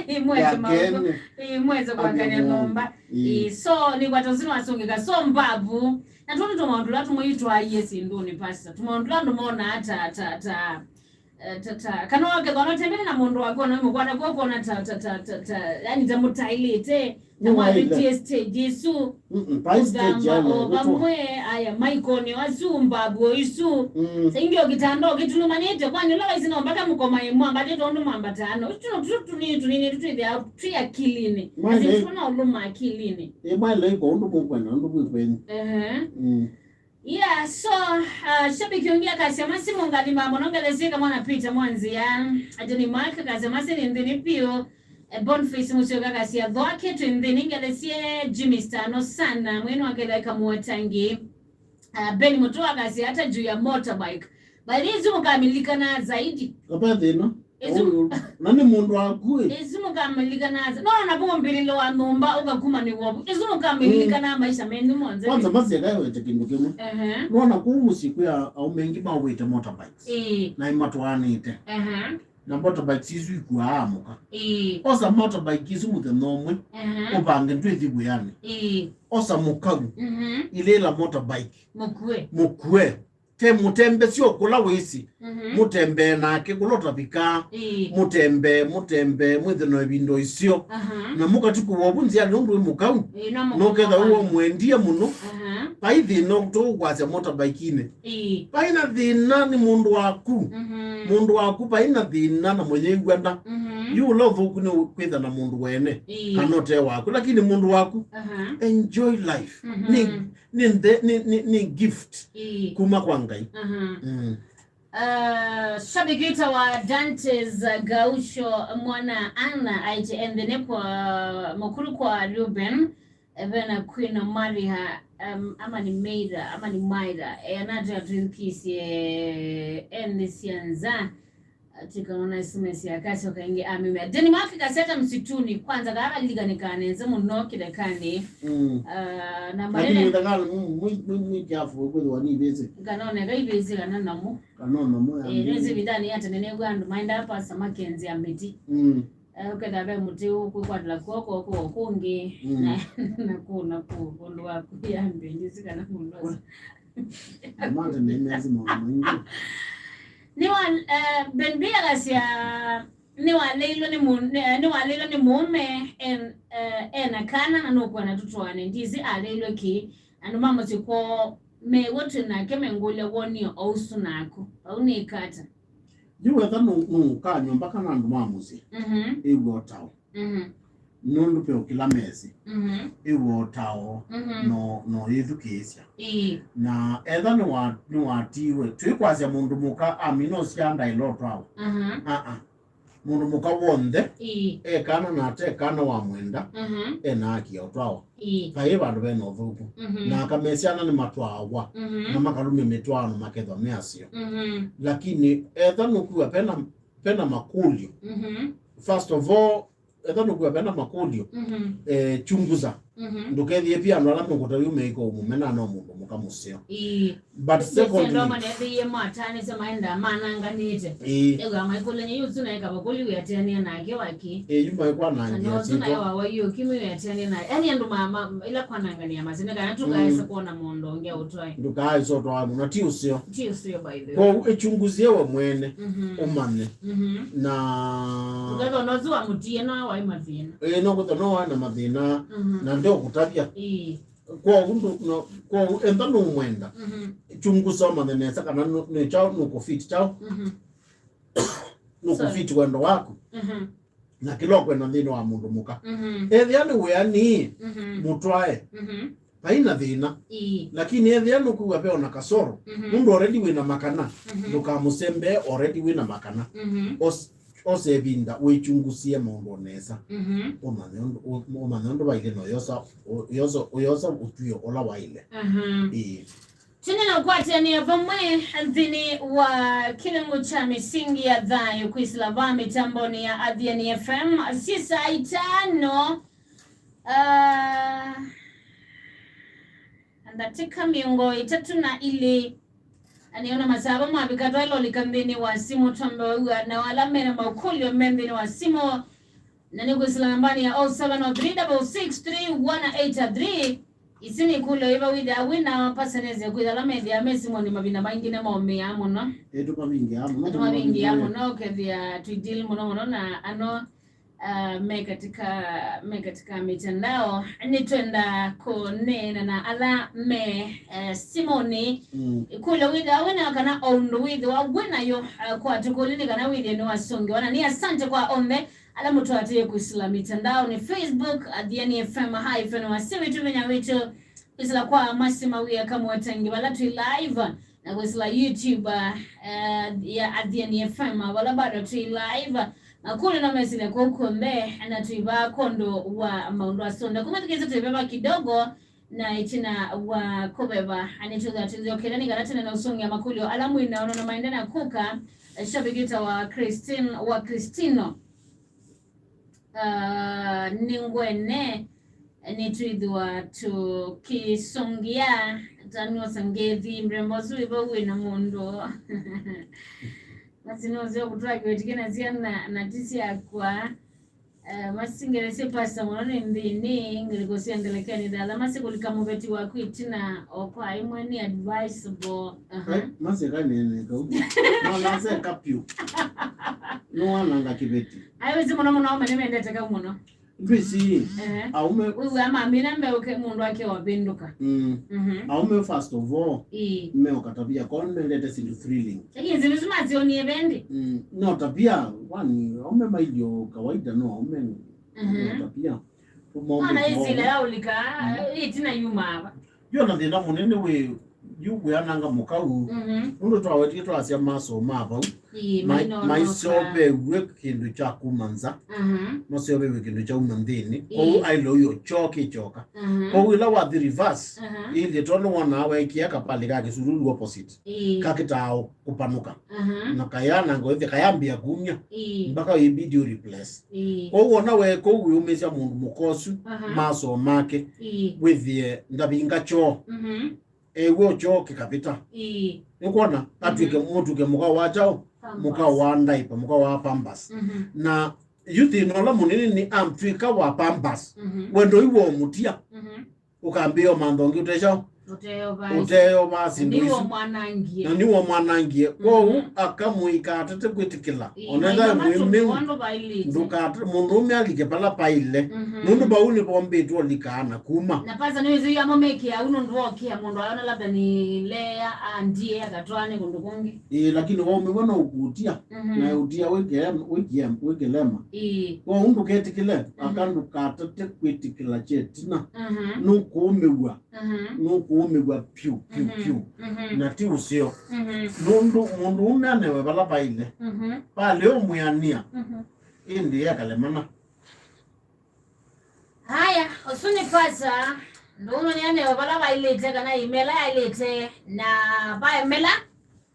Imweze maũndũ. Imweze kwakania nyũmba. Ĩĩ. So, nĩ kwata ũsino wasũngĩka. So, mbavu. Na tũndũ tũmaũndũ tũla tũmwe itwaie sindũnĩ, pastor. Tũmaũndũ tũla andũ monaa ta, ta, ta, eh, ta, ta, kana wakethwa notembele na mũndũ waku, ona mũkwata kwa kuona ta, ta, ta, ta, ta, yani ta mũtaĩlĩte, na mwavitie stage isu. Mm-mm, vai stage ũthamba yani, o vamwe, aya, maikoni asu, mbavu isu. Mm. Saingi ũkitanda ũkitulumanĩte, kwani ũla waisi no mpaka mũkomae mwambatĩte ũndũ mwambatano. Ũsu no tũtũ tũnini tũnini tũtwĩthĩa twĩ akilinĩ. Mwaile. Asi tũna ũlũma akilinĩ. Ĩ, mwaile iko ũndũ mũkwenda, ũndũ mwĩ kwenyu. Ehe. Mm. Yeah, so, uh, shabiki ũngĩ akasya masi mũngathima mũno ngelesie kamwana Peter Mwanzia. Ajeni Mark akasya masi nĩ nthĩnĩ piũ. Eh, Boniface Musyoka akasya thwake twĩ nthĩnĩ ngelesie Jimmy Stano sana. Mwĩno akela ĩkamũetangi. Uh, Ben Mutua akasya hata juu ya motorbike. Bali isu mũkamililikana zaidi. Kapa thĩna. Isu- Ũyũ, na nĩ mũndũ waku ĩ. Isu mũkamililikana asa. No, na vũmbĩlĩlo wa nyũmba ũkakuma nĩ wovu. Isu mũkamililikana maisha menyu monthe. Kwanza masi akaewete kĩndũ kĩmwe. Ehe. Nona kũu mũsyĩ kwĩ a-, aũme aingĩ maũĩte motorbikes. Ĩĩ. Na imatwaanĩte. Ehe. Na motorbikes isu ikuaa amũka. Ĩĩ. Osa motorbike isu mũthenya ũmwe. Ehe. Ũpange ndwĩthi wĩanĩ. Ĩĩ. Osa mũkau. Mhm. Ilĩla motorbike. Mũkue. Mũkue. Te mũtembesye o kũla wĩsĩ. Mhm. Mũtembee nake kũla ũtavikaa. Ĩĩ. Mũtembee, mũtembee, mwĩthe no ĩvinda ĩseo. Aha. Na mũkatukũwa ũvu nzĩanĩ ũndũ wĩ mũkau. Ĩĩ, no mũkau. Nũketha ũmwendie mũno. Aha. Vai thĩna tũkwasya motorbike-inĩ. Ĩĩ. Vai na thĩna nĩ mũndũ waku. Mhm. Mũndũ waku vai na thĩna na mũyĩw'ana. Mhm. Yu ũla ũthũku nĩ kwĩtha na mũndũ wene. Ĩĩ. Kana ũte waku. Lakini mũndũ waku, aha, enjoy life. Mhm. Nĩ nĩ, nĩ, nĩ, nĩ gift. Ĩĩ. Kuma kwa Ngai. Aha. Mm. Uh, shabiki wĩtawa Dantes, uh, Gaucho, mwana Anna, aĩtye e nthĩnĩ kwa mũkulu kwa Ruben, eh, vena Queen Maria, um, ama nĩ Meira, ama nĩ Maira, eh, anatwĩa twĩthukĩĩsye, eh, nthĩ sya nza. Ati kana na S M S ya kasyo kaingĩ amemea. Denmark kaseta msituni kwanza, kaa kalilikanĩkaa nesa mũno kĩthekanĩ. Mm. Ah, na lakini manene wĩthakana mwi, mwi, mwi, mwi kiafu kwĩthĩwa nĩ ivĩsĩ. Kana oneka ivĩsĩ kana namo. Kana namo ya eh, mwi. Nĩsĩ vindani ya tene nĩw'a andũ maendaa pasa makenzĩa mĩtĩ. Mm. Eh, ũketha ve mũtĩ ũkwĩkwatĩla kw'oko kũo kũngĩ, mm, na, na kũu na kũu, ũndũ wa kũya mbĩnyĩsi kana mũndũ. Amate nĩ mezi maũndũ maingĩ. Nĩwa, eh, Ben B akasya, nĩwaleilwe nĩ mũ-, nĩ-, eh, nĩwaleilwe nĩ mũũme, en-, eh, ena kana na nũkwenda tũtwaane. Ndisi aleilwe kĩ? Andũ ma mũsyĩ kwoo mew'a twĩ nake mengũlya woni o ũsu naku. Vau nĩ kata. Yu wetha nũ-, nũka nyũmba kana andũ ma mũsyĩ, mhm, ĩw'a ũtao. Mhm. Nũndũ ve ũkĩla mesĩ, mhm, ĩw'a ũtao, mhm, no, no yĩthukĩĩsya. Ĩĩ. Na etha nĩwa-, nĩwatiiwe, twĩkwasya mũndũ mũka amina ũsyaa ndaĩla ũtwawa. Aha. Aa. Mũndũ mũka w'onthe, ĩĩ, e kana na ate kana wa mwenda, mhm, ena haki ya ũtwawa. Ĩĩ. Vai vandũ vena ũthũku. Mhm. Na akamesya ana nĩmatwaawa, mhm, na makalumya mĩtwaano makethwa me aseo. Mhm. Lakini etha nũkw'a vena, vena makũlyo. Mhm. First of all, etha nũkw'a vena makũlyo, mhm, eh, chunguza. Mhm. Ndũkethĩe pia andũ ala mekũtavya ũmeĩka ũmũmena no mũndũ mũka mũseo. Ĩĩ. But secondly, ndo manethĩie mwatanĩsye maenda mananganĩte. Ĩĩ. Ew'a maikũlany'a yu ũsu naĩ kavakũli wĩatĩanĩa nake waki. Ĩĩ, yu maikwanangĩa kana ũsu naĩ syĩtwa. Wa waiũki mwĩatĩanĩa naĩ. Yaani andũ ma, ma, ila kwananganĩa masene kana tũkaesa, mm, kwona mũndũ ũngĩ aũtwae. Ndũkaaĩsa ũtwawa mũno, ti ũseo. Ti ũseo, by the way. Kwoou ĩchunguzie we mwene, mhm, ũmanye. Mhm. Na ũkethwa no ũsu wamũtie no waĩ mathĩna. Ĩĩ, no kwĩthwa no waĩ na mathĩna, mhm, na ndeũkũtavya. Ĩĩ. Kwoou ndũ-, no, kwoou entha nũmwenda. Mhm. Chunguza ũmanye nesa kana nũ-, nĩ kyaũ nũkũfit kyaũ. Mhm. Nũkũfit wendo waku. Mhm. Na kĩla ũkwenda nthĩnĩ wa mũndũ mũka. Mhm. Ethĩa nĩ wĩanĩ, mhm, mũtwae. Mhm. Vai na thĩna. Ĩĩ. Lakini ethĩa nũkwĩw'a ve ona kasoro, mhm, mũndũ already wĩna makana, mhm, ndũkamũsembee already wĩna makana. Mhm. Os-, ose ĩvinda wĩchungusie maũndũ nesa. Mhm. Ũmanye ũndũ, ũ-, ũmanye ũndũ vailye na ũyosa, ũ-, ũyosa, ũyosa ũtw'ĩo ũla waĩle. Aha. Ĩĩ. Tene na ũkwatĩanĩa vamwe nthĩnĩ wa kĩlungu kya mĩsingi ya thayũ kwĩsĩla va mĩtambonĩ ya Athiani F M. Sisa itano. Ah, ndatĩka mĩongo ĩtatũ na ilĩ. Na nĩona masaa mavika twaĩlolika nthĩnĩ wa simũ twambe wĩw'a na ala mena maũkũlyo me nthĩnĩ wa simũ. Na nĩkwĩsĩla nambani ya oh seven oh three double six three one eight three. Isu nĩ ikũlyo iva wĩthĩa wĩ na pasanese kwĩthĩa ala methĩa me simũnĩ mavinda maingĩ nĩmaũmĩaa mũno. Ĩĩ, tũmavingĩaa mũno. Tũmavingĩaa mũno, ũkethĩa twĩ deal mũno mũno na ano, ah, me katika, me katika mitandao. Nĩtwenda kũneena na ala me, eh, simũnĩ. Mm. Ikũlyo wĩthĩwa wĩ nayo kana o ũndũ wĩthĩwa wĩ nayo, ah, kwa tũkũlyo nĩ kana wĩthĩe nĩwasũngĩwa. Na nĩ asante kwa onthe ala mũtũatĩĩe kwĩsĩla mitandaonĩ, Facebook, Athiani F M hyphen wasya witũ, vinya witũ, kwĩsĩla kwa Masi Mawia Kamwetangi, vala twĩ live, na kwĩsĩla YouTube, uh, uh, ya Athiani F M, vala bado twĩ live. Na kũlĩ na mesĩle kũu kw'onthe, na twĩ vaa kwondũ wa maũndũ asũnda. Kũmethukĩĩsya twĩ veva kidogo, na ĩtina wa kũveva, nĩtwĩthĩwa tũithyokele nĩ kana tene na ũsũngĩa makũlyo ala mwĩ nao na maende na kũka. Shabiki ta wa Christine, wa Cristino. Ah, nĩngwene, nĩtwĩthĩwa tũkĩsũngĩa, taniosa ngethi, mrembo ũsu wĩ vau wĩ na mũndũ. Masi nũseo kũtwaa kĩveti kĩna syana na ti syakwa. Eh, masingelesye pasta mũno nĩ nthĩnĩ, ngeleko sya ngelekeni thela masi kũlika mũveti waku ĩtina o kwa ĩmwe nĩ advisable. Aha. Eh, masi eka nene kau. Mwana aseka piũ. Nũwananga kĩveti. Ai, wĩsĩ mũno mũno, aume nĩmendete kau mũno. Ndwĩsĩ, eh, aume wĩw'a mamina mbeũke mũndũ ake wavĩndũka. Mm. Mhm. Aume first of all, ĩĩ, meũka tabia, kwa nĩmendete sindu thrilling. Lakini nzĩnĩ isu masyonie vendi. Mm, no tabia, kwani aume mailio kawaida, no aume, mhm, no tabia. Ona isila yaulika, mm, ĩtina yuma ava. Yo na thĩna mũnene wĩ yu wĩananga mũkau. Mhm. Nũndũ twawetie twasya masoma vau. Ĩĩ, ma-, mainonoka. Maiseũvĩw'e kĩndũ kya kuma nza. Aha. Maseũvĩw'e kĩndũ kyauma nthĩnĩ. Ĩĩ. Kwoou aile ũyo kyoka kĩkyoka. Aha. Kwoou ĩla wathi reverse, aha, ĩlĩ tondũ wonaa weekie kapalĩ ka kĩsululu opposite. Ĩĩ. Kakĩtaa kũpanũka. Aha. Na kayananga ũthi kayambĩa kumya. Ĩĩ. Mpaka ibidi ũreplace. Ĩĩ. Kwoou wona we kũu wĩũmĩsya mũndũ mũka ũsu, aha, maso make, ĩĩ, wĩthĩe ndavinga kyoo. Mhm. Ew'o kyoo kĩkavĩta. Ĩĩ. Nĩkwona, atw'ĩke, mhm, mũtuke mũka wa kyaũ? Pampers. Mũka wa ndaipa, mũka wa pampers. Mhm. Na yu thĩna ũla mũnene nĩ amtw'ĩka wa pampers. Mhm. We ndoi womũtia. Mhm. Ũkambĩĩa ũmantha ũngĩ ũte kyaũ? Ũteyo vaa. Ũteyo vaa sindu isu. Nĩw'o mwanangie. Na nĩw'o mwanangie. Mhm. Kwoou aka mũikatate kwĩtĩkĩla. Ĩĩ, ona ĩla mwĩmĩu, andũ vailĩte. Ndũkate, mũndũũme alike vala paile. Mhm. Nũndũ vau nĩvombĩtwe ũlikaa na kuma. Na pasa nĩwĩsĩ yu amũmĩkĩa au nũndũ wokĩa mũndũ ayona labda nĩ lea andie akatwaane kũndũ kũngĩ. Ĩĩ, lakini waumĩw'a no ũkutia. Mhm. Na ũtia wĩkĩlema. Ĩĩ. Kwoou ndũketĩkĩle, mhm, aka ndũkatate kwĩtĩkĩla kyetina. Mhm. Nũkũũmĩw'a. Mhm. Nũkũũmĩw'a pyũ, pyũ, mhm, pyũ. Mhm. Na ti ũseo. Mhm. Nũndũ mũndũ ũme anewe vala vaile. Mhm. Valĩ ũmwĩanĩa. Mhm. Ĩndĩ ekalemana. Haya, ũsu nĩ pasa. Ndũũme nĩanewe vala vailĩte kana imela yailĩte na vaemela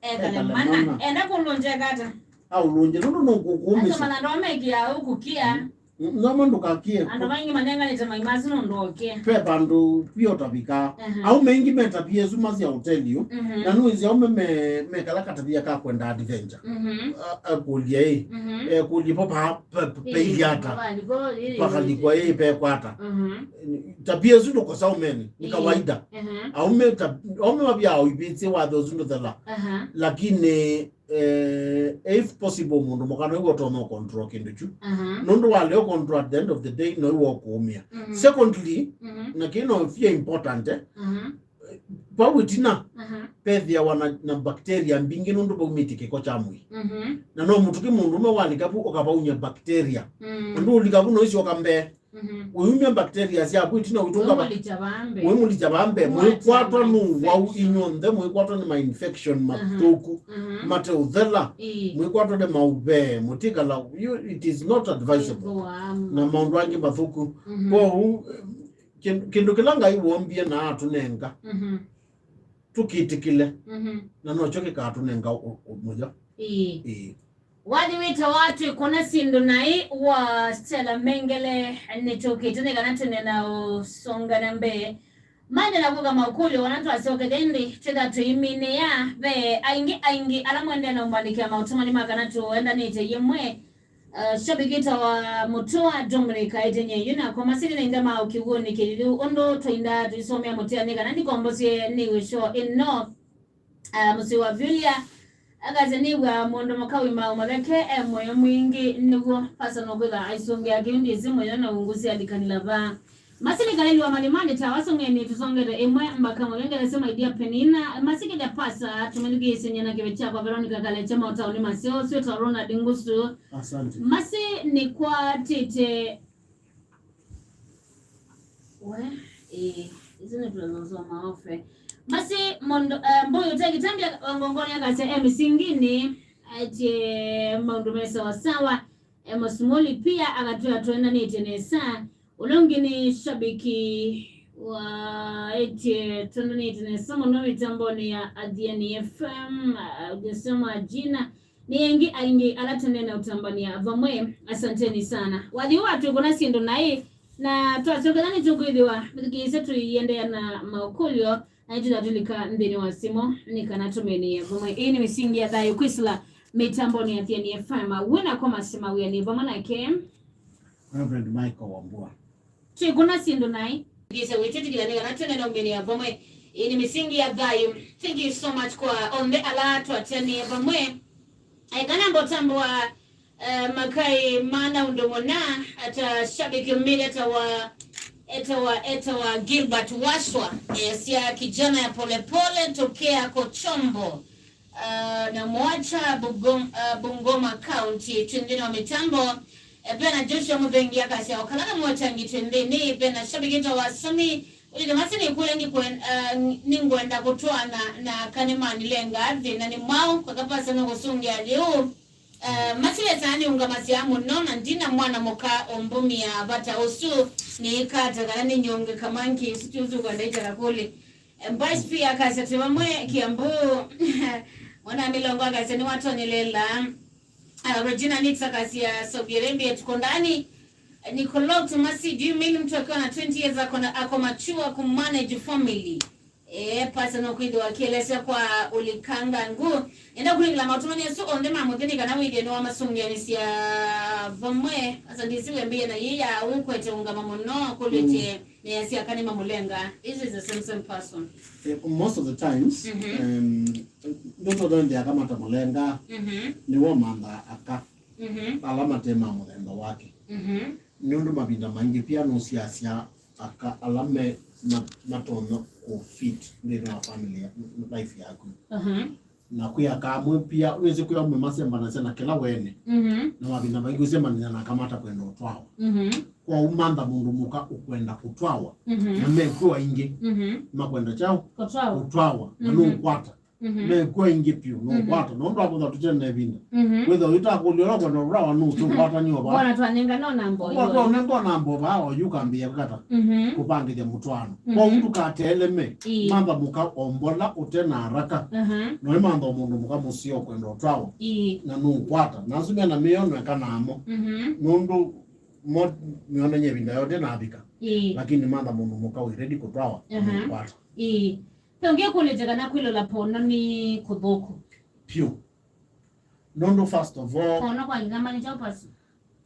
ekalemana. Ekalemana. Enda kũlũngya kata. Aũlũngye nũndũ nũkũkũũmĩsya. Atomana ndomekia ũkũkia. Mm. Noma ndũkakie. Andũ maingĩ manenganĩte mai masu nũndũ oke. Ve vandũ pia ũtavikaa. Aha. Aume aingĩ metavia isu masya ũteli ũ. Mhm. Na nĩwĩsĩ aume me, mekala katavia ka kwenda adventure. Mhm. A-, akũlya ĩ. Mhm. Ekũlya po pa, pa, pa, ĩĩ, pailyata. Pakalikwa ĩ, pakalikwa ĩ, pekwata. Mhm. Tabia isu ndũkosa aumeni, ni, ĩĩ, kawaida. Aha. Aume ta, aume mavya oivĩsye watho ũsu ndũthela. Aha. Lakini eh, if possible, mũndũ mũka no iwe ũtonya control kĩndũ kyu. Aha. Nũndũ walea control, at the end of the day, no iwe ũkũũmĩa. Mhm. Secondly, mhm, na kĩĩ no fia important, eh, mhm, vau ĩtina, aha, vethĩawa na, na bacteria mbingĩ nũndũ vaumĩtye kĩko kya mwĩĩ. Mhm. Na no mũtuki mũndũũme walika vu ũkavaumya bacteria. Mm. Ũndũ ũlika vu no isyoka mbee. Mhm. Ũyumya bacteria syaku ĩtina ũitũnga va-, wĩmũlikya vambe. Wĩmũlikya vambe. Mwĩkwatwa nĩ ũwau, infection, inyw'onthe mwĩkwatwa nĩ ma infection, aha, mathũku, aha, mate ũthela. Ĩĩ. Mwĩkwatwa nĩ maũvee, mũtikala, you, it is not advisable. Ĩĩ, na maũndũ angĩ mathũku. Mhm. Kwoou, kĩndũ, kĩndũ kĩla Ngai wombie na atũnenga, mhm, tũkĩtĩkĩle. Mhm. Na nokyo kĩkatũnenga ũ-, ũ-, mũyo. Ĩĩ. Ĩĩ. Wathi wĩtawa Twĩkũna Syĩndũ Naĩ wa Stella Mengele nĩtũkĩte nĩ kana tũne na ũsonga na mbee. Maende na kũka makũlyo, wana twasyoke ĩndĩ twĩtha tũiminĩa. Ve aingĩ aingĩ ala mwendee na ũmbandĩkĩa maũtũmani ma kana tũendanĩte yĩmwe. Uh, shabiki ta wa Mũtũa Dominic aĩtenie yu na kwa masini na inda ma ũkiw'ũnĩ kĩliliu ũndũ twaindaa tũisomea mũtĩanĩ kana ndikombosye nĩ wĩsyo ĩno. Uh, mũsyĩ wa Viulia akasya nĩw'a mũndũ mũka wĩmaũ maveke e mũyo mwingĩ nĩw'o pasa nũkwĩtha aisũngĩa kĩu ndĩsĩ mũyo na ungusi alikanila vaa. Masilikaleli wa Malimani ta wasongeni tũsongete ĩmwe mbaka mũlengelesya maidia Penina masikĩte pasa tũmĩthukĩĩsye nyana kĩve kyakwa Veronica Kalecha maũtaũni maseo swĩtwa Ronald Ngusu. Asante. Masi nĩkwatĩte we ĩĩ isu nĩtũlazosoma ofe. Masi mondo eh, mboyo ũte kĩtambya wangongoni akasya e mĩsingini atie maũndũ me sawasawa. Emosmoli pia akatwĩa tũendanĩtye nesa. Ũla ũngĩ nĩ shabiki wa ĩtye tũndanĩte nesa mũno mĩtambonĩ ya Athiani F M, uh, ujasema jina. Nĩ engĩ aingĩ ala tũnena ũtambania vamwe. Asanteni sana. Wathi ũũ wa Twĩkũna Syĩndũ Naĩ na twasyoka nĩ tũkwĩthĩwa mĩthukĩĩsya tũiendeea na maũkũlyo na ĩtũtatũlika nthĩnĩ wa simũ nĩ kana tũmenĩe vamwe. Ĩĩ nĩ mĩsingi ya thayũ kwĩsĩla mĩtambonĩ ya Athiani F M. Wĩna kwa masima wĩanĩ vamwe nake. Reverend Michael Wambua. Twĩkũna Syĩndũ Naĩ. Ngĩse wĩtĩtĩkĩla nĩ kana twĩne na ũmĩnĩa vamwe. Ĩĩ nĩ mĩsingi ya thayũ. Thank you so much kwa onthe ala twatĩanĩe vamwe. Aikana mbotambo wa eh, makai mana ũndũ mũna ata shabiki ũmĩle etawa etawa etawa Gilbert Waswa, eh, sia kijana ya polepole tokea Kochombo. Uh, na mwacha Bugom, uh, Bungoma County twĩ nthĩnĩ wa mĩtambo. Eh, pena Joshua Muthengi akasya okalaga mwetangi twĩ nthĩnĩ. Pena shabiki ta wa Sami ulike masi nĩkũlya nĩkwen- uh, nĩngwenda kũtwana na kanĩmani lenga thĩ na nĩ mwau kakapasa nũkũsũngĩa lĩu. Uh, masi lesa nĩũngamasya mũno na ndina mwana mũka ũmbumĩa vata ũsu nĩikata kana nĩnyonge kamangi ũsu tiũsu kwenda itaka kũlĩ. Mbash pia akasya twĩ vamwe Kiambu. Mwana mĩlongo akasya nĩwatonyelela. Uh, Regina Nix akasya Saudi Arabia tuko ndani. Nicolot Masi, do you mean mtu akiwa na twenty years ako na- ako mature kumanage family? Eh, pasa no kwĩthĩwa akielesya kwa ulikangangu. Enda kũlingila maũtũmani asu onthe ma mũthĩni kana wĩthĩe nĩwamasũngĩanĩsya vamwe. Asa ndĩsĩ wĩambĩie na yĩ ya ũkwete ũngama mũno kũlĩtye. Nĩasya aka nĩmamũlenga. This is the same, same person. Eh, most of the times, mhm, um, ndoto ndio akamata mũlenga, mhm, nĩwe mantha aka, mhm, ala matema mũthemba wake. Mhm. Nĩ ũndũ mavinda maingĩ pia nũsiasya aka ala me ma- matonya kũ fit nthĩnĩ wa family ya- life yaku. Mhm. Na kwĩ aka amwe pia wĩsĩ kwĩ amwe masembanasya na kĩla wene. Mhm. Na mavinda maingĩ ũsembanasya na aka matakwenda ũtwawa. Mhm. Kwoou mantha mũndũ mũka ũkwenda kũtwawa. Mhm. Na mekw'o aingĩ, mhm, makwenda kyaũ? Kũtwawa. Kũtwawa. Na, mhm, nũkwata. Mhm. Mekw'o aingĩ piũ, mhm, nũkwata. Nũndũ akũtha tũtene na ĩvinda. Mhm. Wĩthwa ũitakũlya ũla ũkwenda kũtwawa nũsũkwatany'o vaa. Mbona twanenga no namba ũyũ? Ũkwatwa ũnenga namba vaa oyu ũkambĩĩa kũkata. Mhm. Kũvangĩthya mũtwaano. Mhm. Kwoou ndũkateleme. Ĩĩ. Mantha mũka ombola ũte na haraka. Aha. Noĩ mantha mũndũ mũka mũseo kwenda ũtwawa. Ĩĩ. Na nũkwata. Na asu mena mĩao nweka namo. Mhm. Nũndũ mo mĩonany'a ĩvinda yote navika. Ĩĩ. Lakini mantha mũndũ mũka wĩ ready kũtwawa. Aha. Nũkwata. Ĩĩ. Pe ũngĩ kũlĩte kana kwĩlola pono nĩ kũthũku. Piũ. Nũndũ first of all, pono kwa kĩkamba nĩ kyaũ pasi?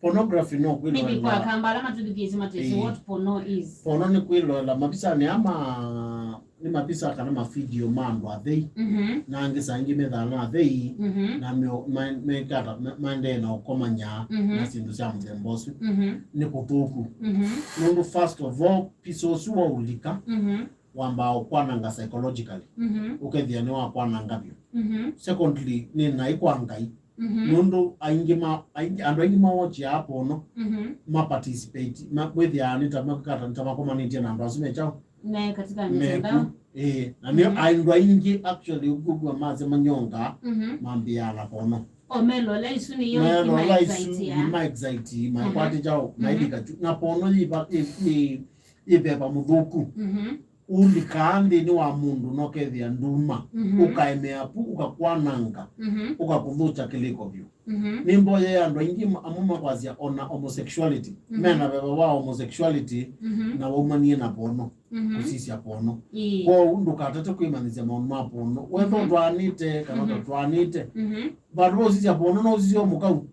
Pornography no kwĩloela. Maybe kwa kamba ala matũthukĩĩsye matesĩ, ĩĩ, what porno is. Pono nĩ kwĩloela mavisanĩ ama nĩ mavisa kana mavideo ma andũ athei. Mhm. Na angĩ saa ingĩ methaa na athei, mhm, na meo- ma- mekata ma- maendee na ũkomanya, mhm, na syĩndũ sya mũthemba ũsu. Mhm. Nĩ kũthũku. Mhm. Nũndũ first of all, visa ũsu wa ũlika, mhm, wambaa ũkwananga psychologically. Mhm. Ũkethĩa nĩwakwananga vyũ. Mhm. Secondly, nĩ naĩ kwa Ngai. Mhm. Nũndũ aingĩ ma- aingĩ- andũ aingĩ mawatchaa pono, mhm, ma participate, ma- wĩthĩaa nĩ ta makata- nĩ ta makomanĩtye na andũ asu me kyaũ? Me katika meku mitandao. Ĩĩ, na nĩ, mhm, andũ aingĩ actually ũkwĩw'a masya manyonga, mhm, mambĩaa na pono. O melola isu nĩ yo melola isu imaexcite ya. Imaexcite, mhm, maikwatĩ kyaũ, mhm, mailika kyu. Na pono yĩva- yĩ- yĩ- yĩ veva mũthũku. Mhm. Ũlikaa nthĩnĩ wa mũndũ na ũkethĩa nduma, mhm, ũkaemea pu, ũkakwananga, mhm, ũkakũthũkya kĩlĩko vyũ. Mhm. Nĩ mboyee andũ aingĩ ma-, amwe makwasya ona homosexuality, mhm, mena veva wa homosexuality, mhm, na waumanie na pono, mhm, kũsisya pono. Ĩĩ. Kwoou ndũkatate kwĩmanyĩsya maũndũ ma pono. Wetha, mhm, ũtwaanĩte kana, mhm, ũtatwaanĩte, mhm, vandũ va ũsisya pono no ũsisye o mũkau.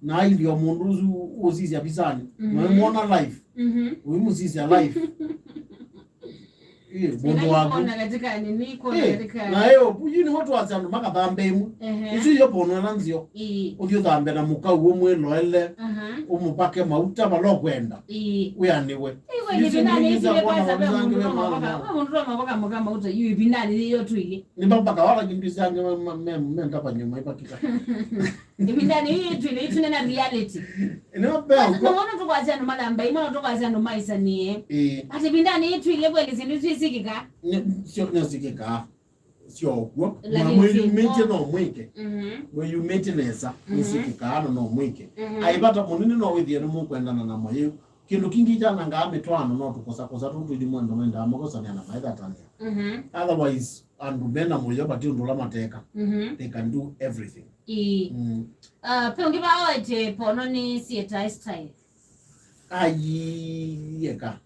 Na ailye o mũndũ ũsu ũsisya visanĩ. Mhm. Mwamwona live. Mhm. Ũimũsisya live. Ĩ, mũndũ waku. Ĩĩ, na ĩyo, yu nĩwe twasya andũ makathambe ĩmwe. Ehe. Isu iyo pono ĩla nzeo. Ĩĩ. Ũthi ũthambe na mũkau ũmwĩloele, aha, ũmũpake mauta vala ũkwenda. Ĩĩ. Wĩanĩwe. Ĩĩ, we, isu nĩ ĩvindanĩ ĩsu nĩ kwanza ve mũndũ no mavaka, ve mũndũ no mavaka mũka mauta, yu ĩvindanĩ yĩyo twĩlĩ. Nĩ mavaka wala kĩndũ syange me, me, me, me ndapa nyuma ipakika. Ĩvindanĩ yĩĩ twĩlĩ, ĩtunena reality. Ĩno bea. Basi, ũko- no, no tũkwasya andũ mathamba ĩmwe, no tũkwasya andũ maisanie. Ĩĩ. Ati ĩvindanĩ yĩĩ twĩlĩ kweli syĩndũ isu isikĩka. Nĩ, syo, nĩsikĩkaa. Syokw'o. Lakini mwĩyumĩtye no mwĩke. Mhm. Mwĩyumĩtye nesa, mhm, nĩsikĩkaa na no mwĩke. Mhm. Aivata mũnini no wĩthĩe nĩmũkwendana na mayĩu. Kĩndũ kĩngĩ kyanangaa mĩtwaano no tũkosakosa tũu tũithi mwendo mendaa makosanĩa na maethatanĩa. Mhm. Otherwise, andũ me na mũyo vati ũndũ ũla mateka. Mhm. They can do everything. Ĩĩ. Mm. Uh, pe ũngĩ vaoete pono nĩ sietae style. Ayi, eka.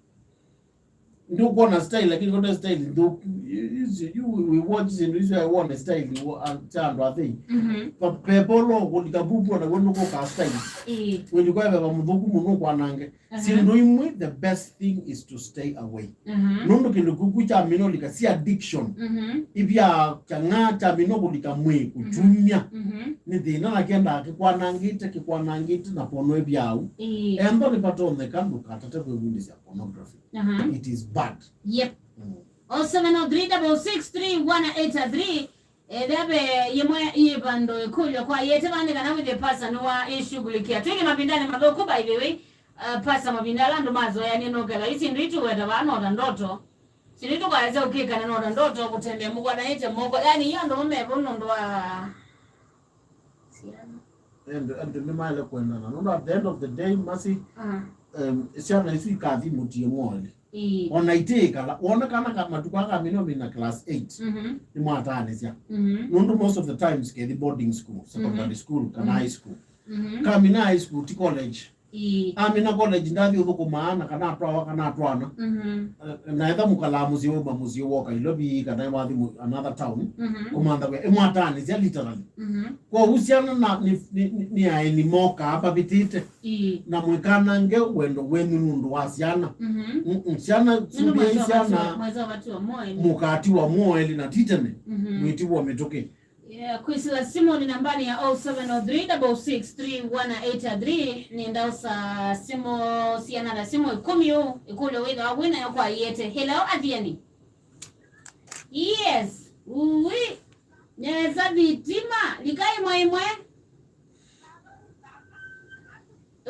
Ndũkwona style, lakini kote style nthũku. You, you, you, we watch syĩndũ isu, I wona style wa-, a-, cha andũ athei. Mhm. Pa-, pepa ũla ũkũlika vuvu, ona we ndũkũkaa style. Ĩĩ. Wĩlĩ kwa veva mũthũku mũno ũkwanange. Aha. Syĩndũ imwe, the best thing is to stay away. Aha. Nũndũ kĩndũ kĩu kyamina ũlika, si addiction. Mhm. Ivya kyang'a kyamina kũlika mwĩ, mhm, kũkyumya. Mhm. Nĩ thĩna na kĩendaa kĩkwanangĩte, kĩkwanangĩte na pono ĩvyau. Ĩĩ. Enda nĩvatonyeka ndũkatate kwĩvundĩsya pornography. Aha. It is bad. Yep. Mm. Oh seven oh three double six three one eight three. Ethĩa ve yĩmwe yĩ vandũ ĩkũlyo kwa yĩte vaa nĩ kana wĩthĩe pasa nĩwa ĩshughulikia. Twĩlĩ mavindanĩ mathũku, by the way. Uh, pasa, mavinda ala andũ mazoeanie nokela isi ndu ituweta vaa nota ndoto. Sili tũkaesya ũkĩkana nota ndoto kũtembea mũkwatanyĩte moko. Yani, iyo andũ mevo nũndũ wa syana. Andũ, andũ nĩmaĩle kwendana. Nũndũ at the end of the day, Mercy, aha, um, syana isu ikathi mũtie mwoeli. Ĩĩ. Ona itiĩkala, wona kana ka matukũ aka mino mina class eight, mhm, nĩmwataanĩsya. Mhm. Nũndũ most of the times kethi boarding school, secondary, mhm, school, kana, mhm, high school. Mhm. Kamina high school, ti college. Ĩĩ. Amina college, ndathi ũthũkũmaa na kana atwawa kana atwana. Mhm. Eh, na etha mũkalaa mũsyĩ, wauma mũsyĩ woka Ilovi, kana wathi mu-, another town, mhm, kũmantha wĩa. Ĩmwataanĩsya literally. Mhm. Kwoou syana na, nĩ, nĩ, nĩ, nĩ aeni mokaa mavĩtĩte. Ĩĩ. Na mwĩkanange wendo wenyu nũndũ wa syana. Mhm. Mm, mm, syana, nũndũ sumbĩai syana mweza vatiwa mwoeli. Mũkatiwa mwoeli na ti tene, mhm, mwĩtiwa mĩtũkĩ. Yeah, kwĩsĩla simũ nĩ nambani ya oh seven oh three double six three one eight three. Nĩndaũsa simũ siana na simũ ĩkũmi ũũ, ĩkũlyo wĩthawa wĩ nayo kwa iete. Hello, Athiani. Yes. Ui. Nesa thitima. Likai mwaimwe.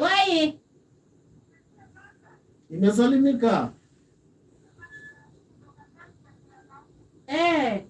Wai. Imesalimika. Eh.